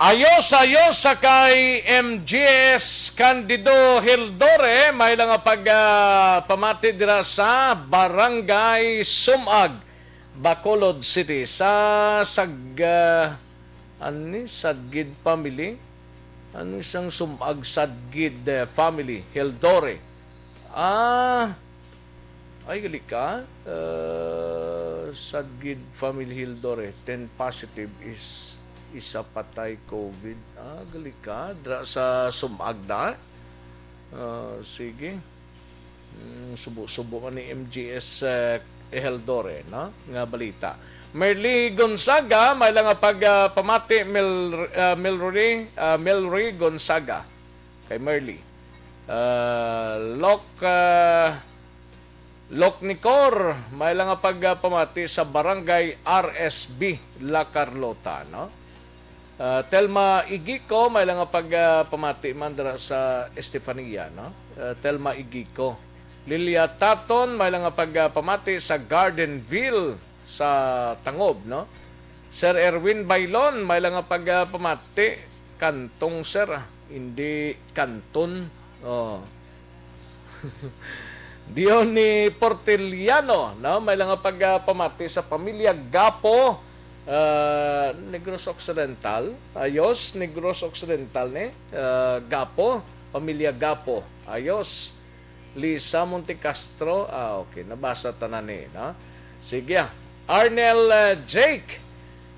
Ayos, ayos sa kay M G S Candido Hildore, may lang nga pag, ah, pamati dira sa Barangay Sumag, Bacolod City. Sa sag-, ah, ani, Sadgid family? Ano isang Sumag Sadgid, eh, family? Hildore. Ah, ay, gali ka. Uh, Sadgid family Hildore, ten positive is isa patay COVID. Ah, gali ka. Dra sa Sumag na. Ah, sige. Mm, subo-subo man ni M G S, eh, Eheldore, no? Nga balita. Merly Gonzaga, may lang nga pag, ah, pamati, Mel-, ah, Melroy, ah, Melroy Gonzaga. Kay Merly. Ah, Lok, ah, Lok Nicor, may lang nga pag, ah, pamati sa Barangay R S B, La Carlota, no? Ah, Telma Igico, may lang nga pag, ah, pamati man dira sa Estefania, no? Ah, Telma Igico. Lilia Taton, may lang nga pag, ah, pamati sa Gardenville sa Tangob, no? Sir Erwin Bailon, may lang nga pag, ah, pamati. Kantong, sir, ah. Hindi kanton. Oh. Diony Portiliano, no? May lang nga pag, ah, pamati sa pamilya Gapo, ah, Negros Occidental. Ayos, Negros Occidental ni, ah, Gapo, pamilya Gapo. Ayos. Lisa Montecastro. Ah, okay. Nabasa tanan ni, no? Sige, ah. Arnel, ah, Jake.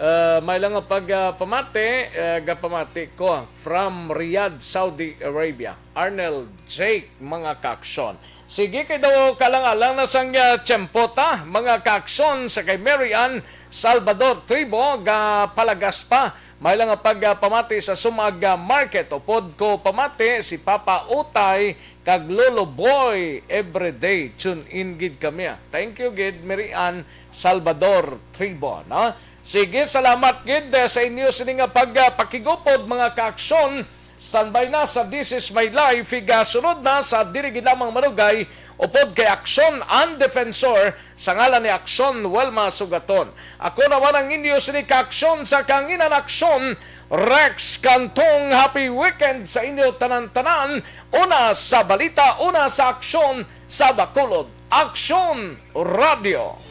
Ah, may lang nga pag, ah, pamati, ah, gapamati ko from Riyadh, Saudi Arabia. Arnel Jake, mga kaaksyon. Sige, kay daw kalang-alang na sang, ah, tiyempo ta, mga kaaksyon, sa kay Mary Ann Salvador Tribo, ga Palagaspa. May lang nga pag, ah, pamati sa Sumag, ah, Market. Upod ko pamati si Papa Utay kag Lolo Boy. Everyday tune in gid kami, ah. Thank you gid, Mary Ann Salvador Tribo, no? Sige, salamat gid, eh, sa inyo sini nga pag, ah, pakigupod, mga kaaksyon. Standby na sa This Is My Life, igasunod na sa Diri Gid Lamang Marugay, upod kay Aksyon ang Defensor, sa ngalan ni Aksyon Wilma Sugaton. Ako naman ang inyo sini kaaksyon sa Kanginan Aksyon, Rex Cantong. Happy weekend sa inyo tanan-tanan. Una sa balita, una sa aksyon, sa Bacolod Aksyon Radio.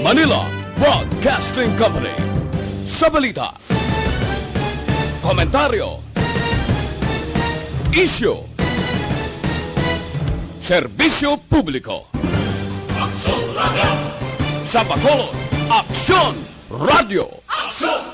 Manila Broadcasting Company. Sa balita, komentaryo, isyu, serbisyo publiko. Aksyon Radio. Sa Bacolod, Aksyon Radio. Aksyon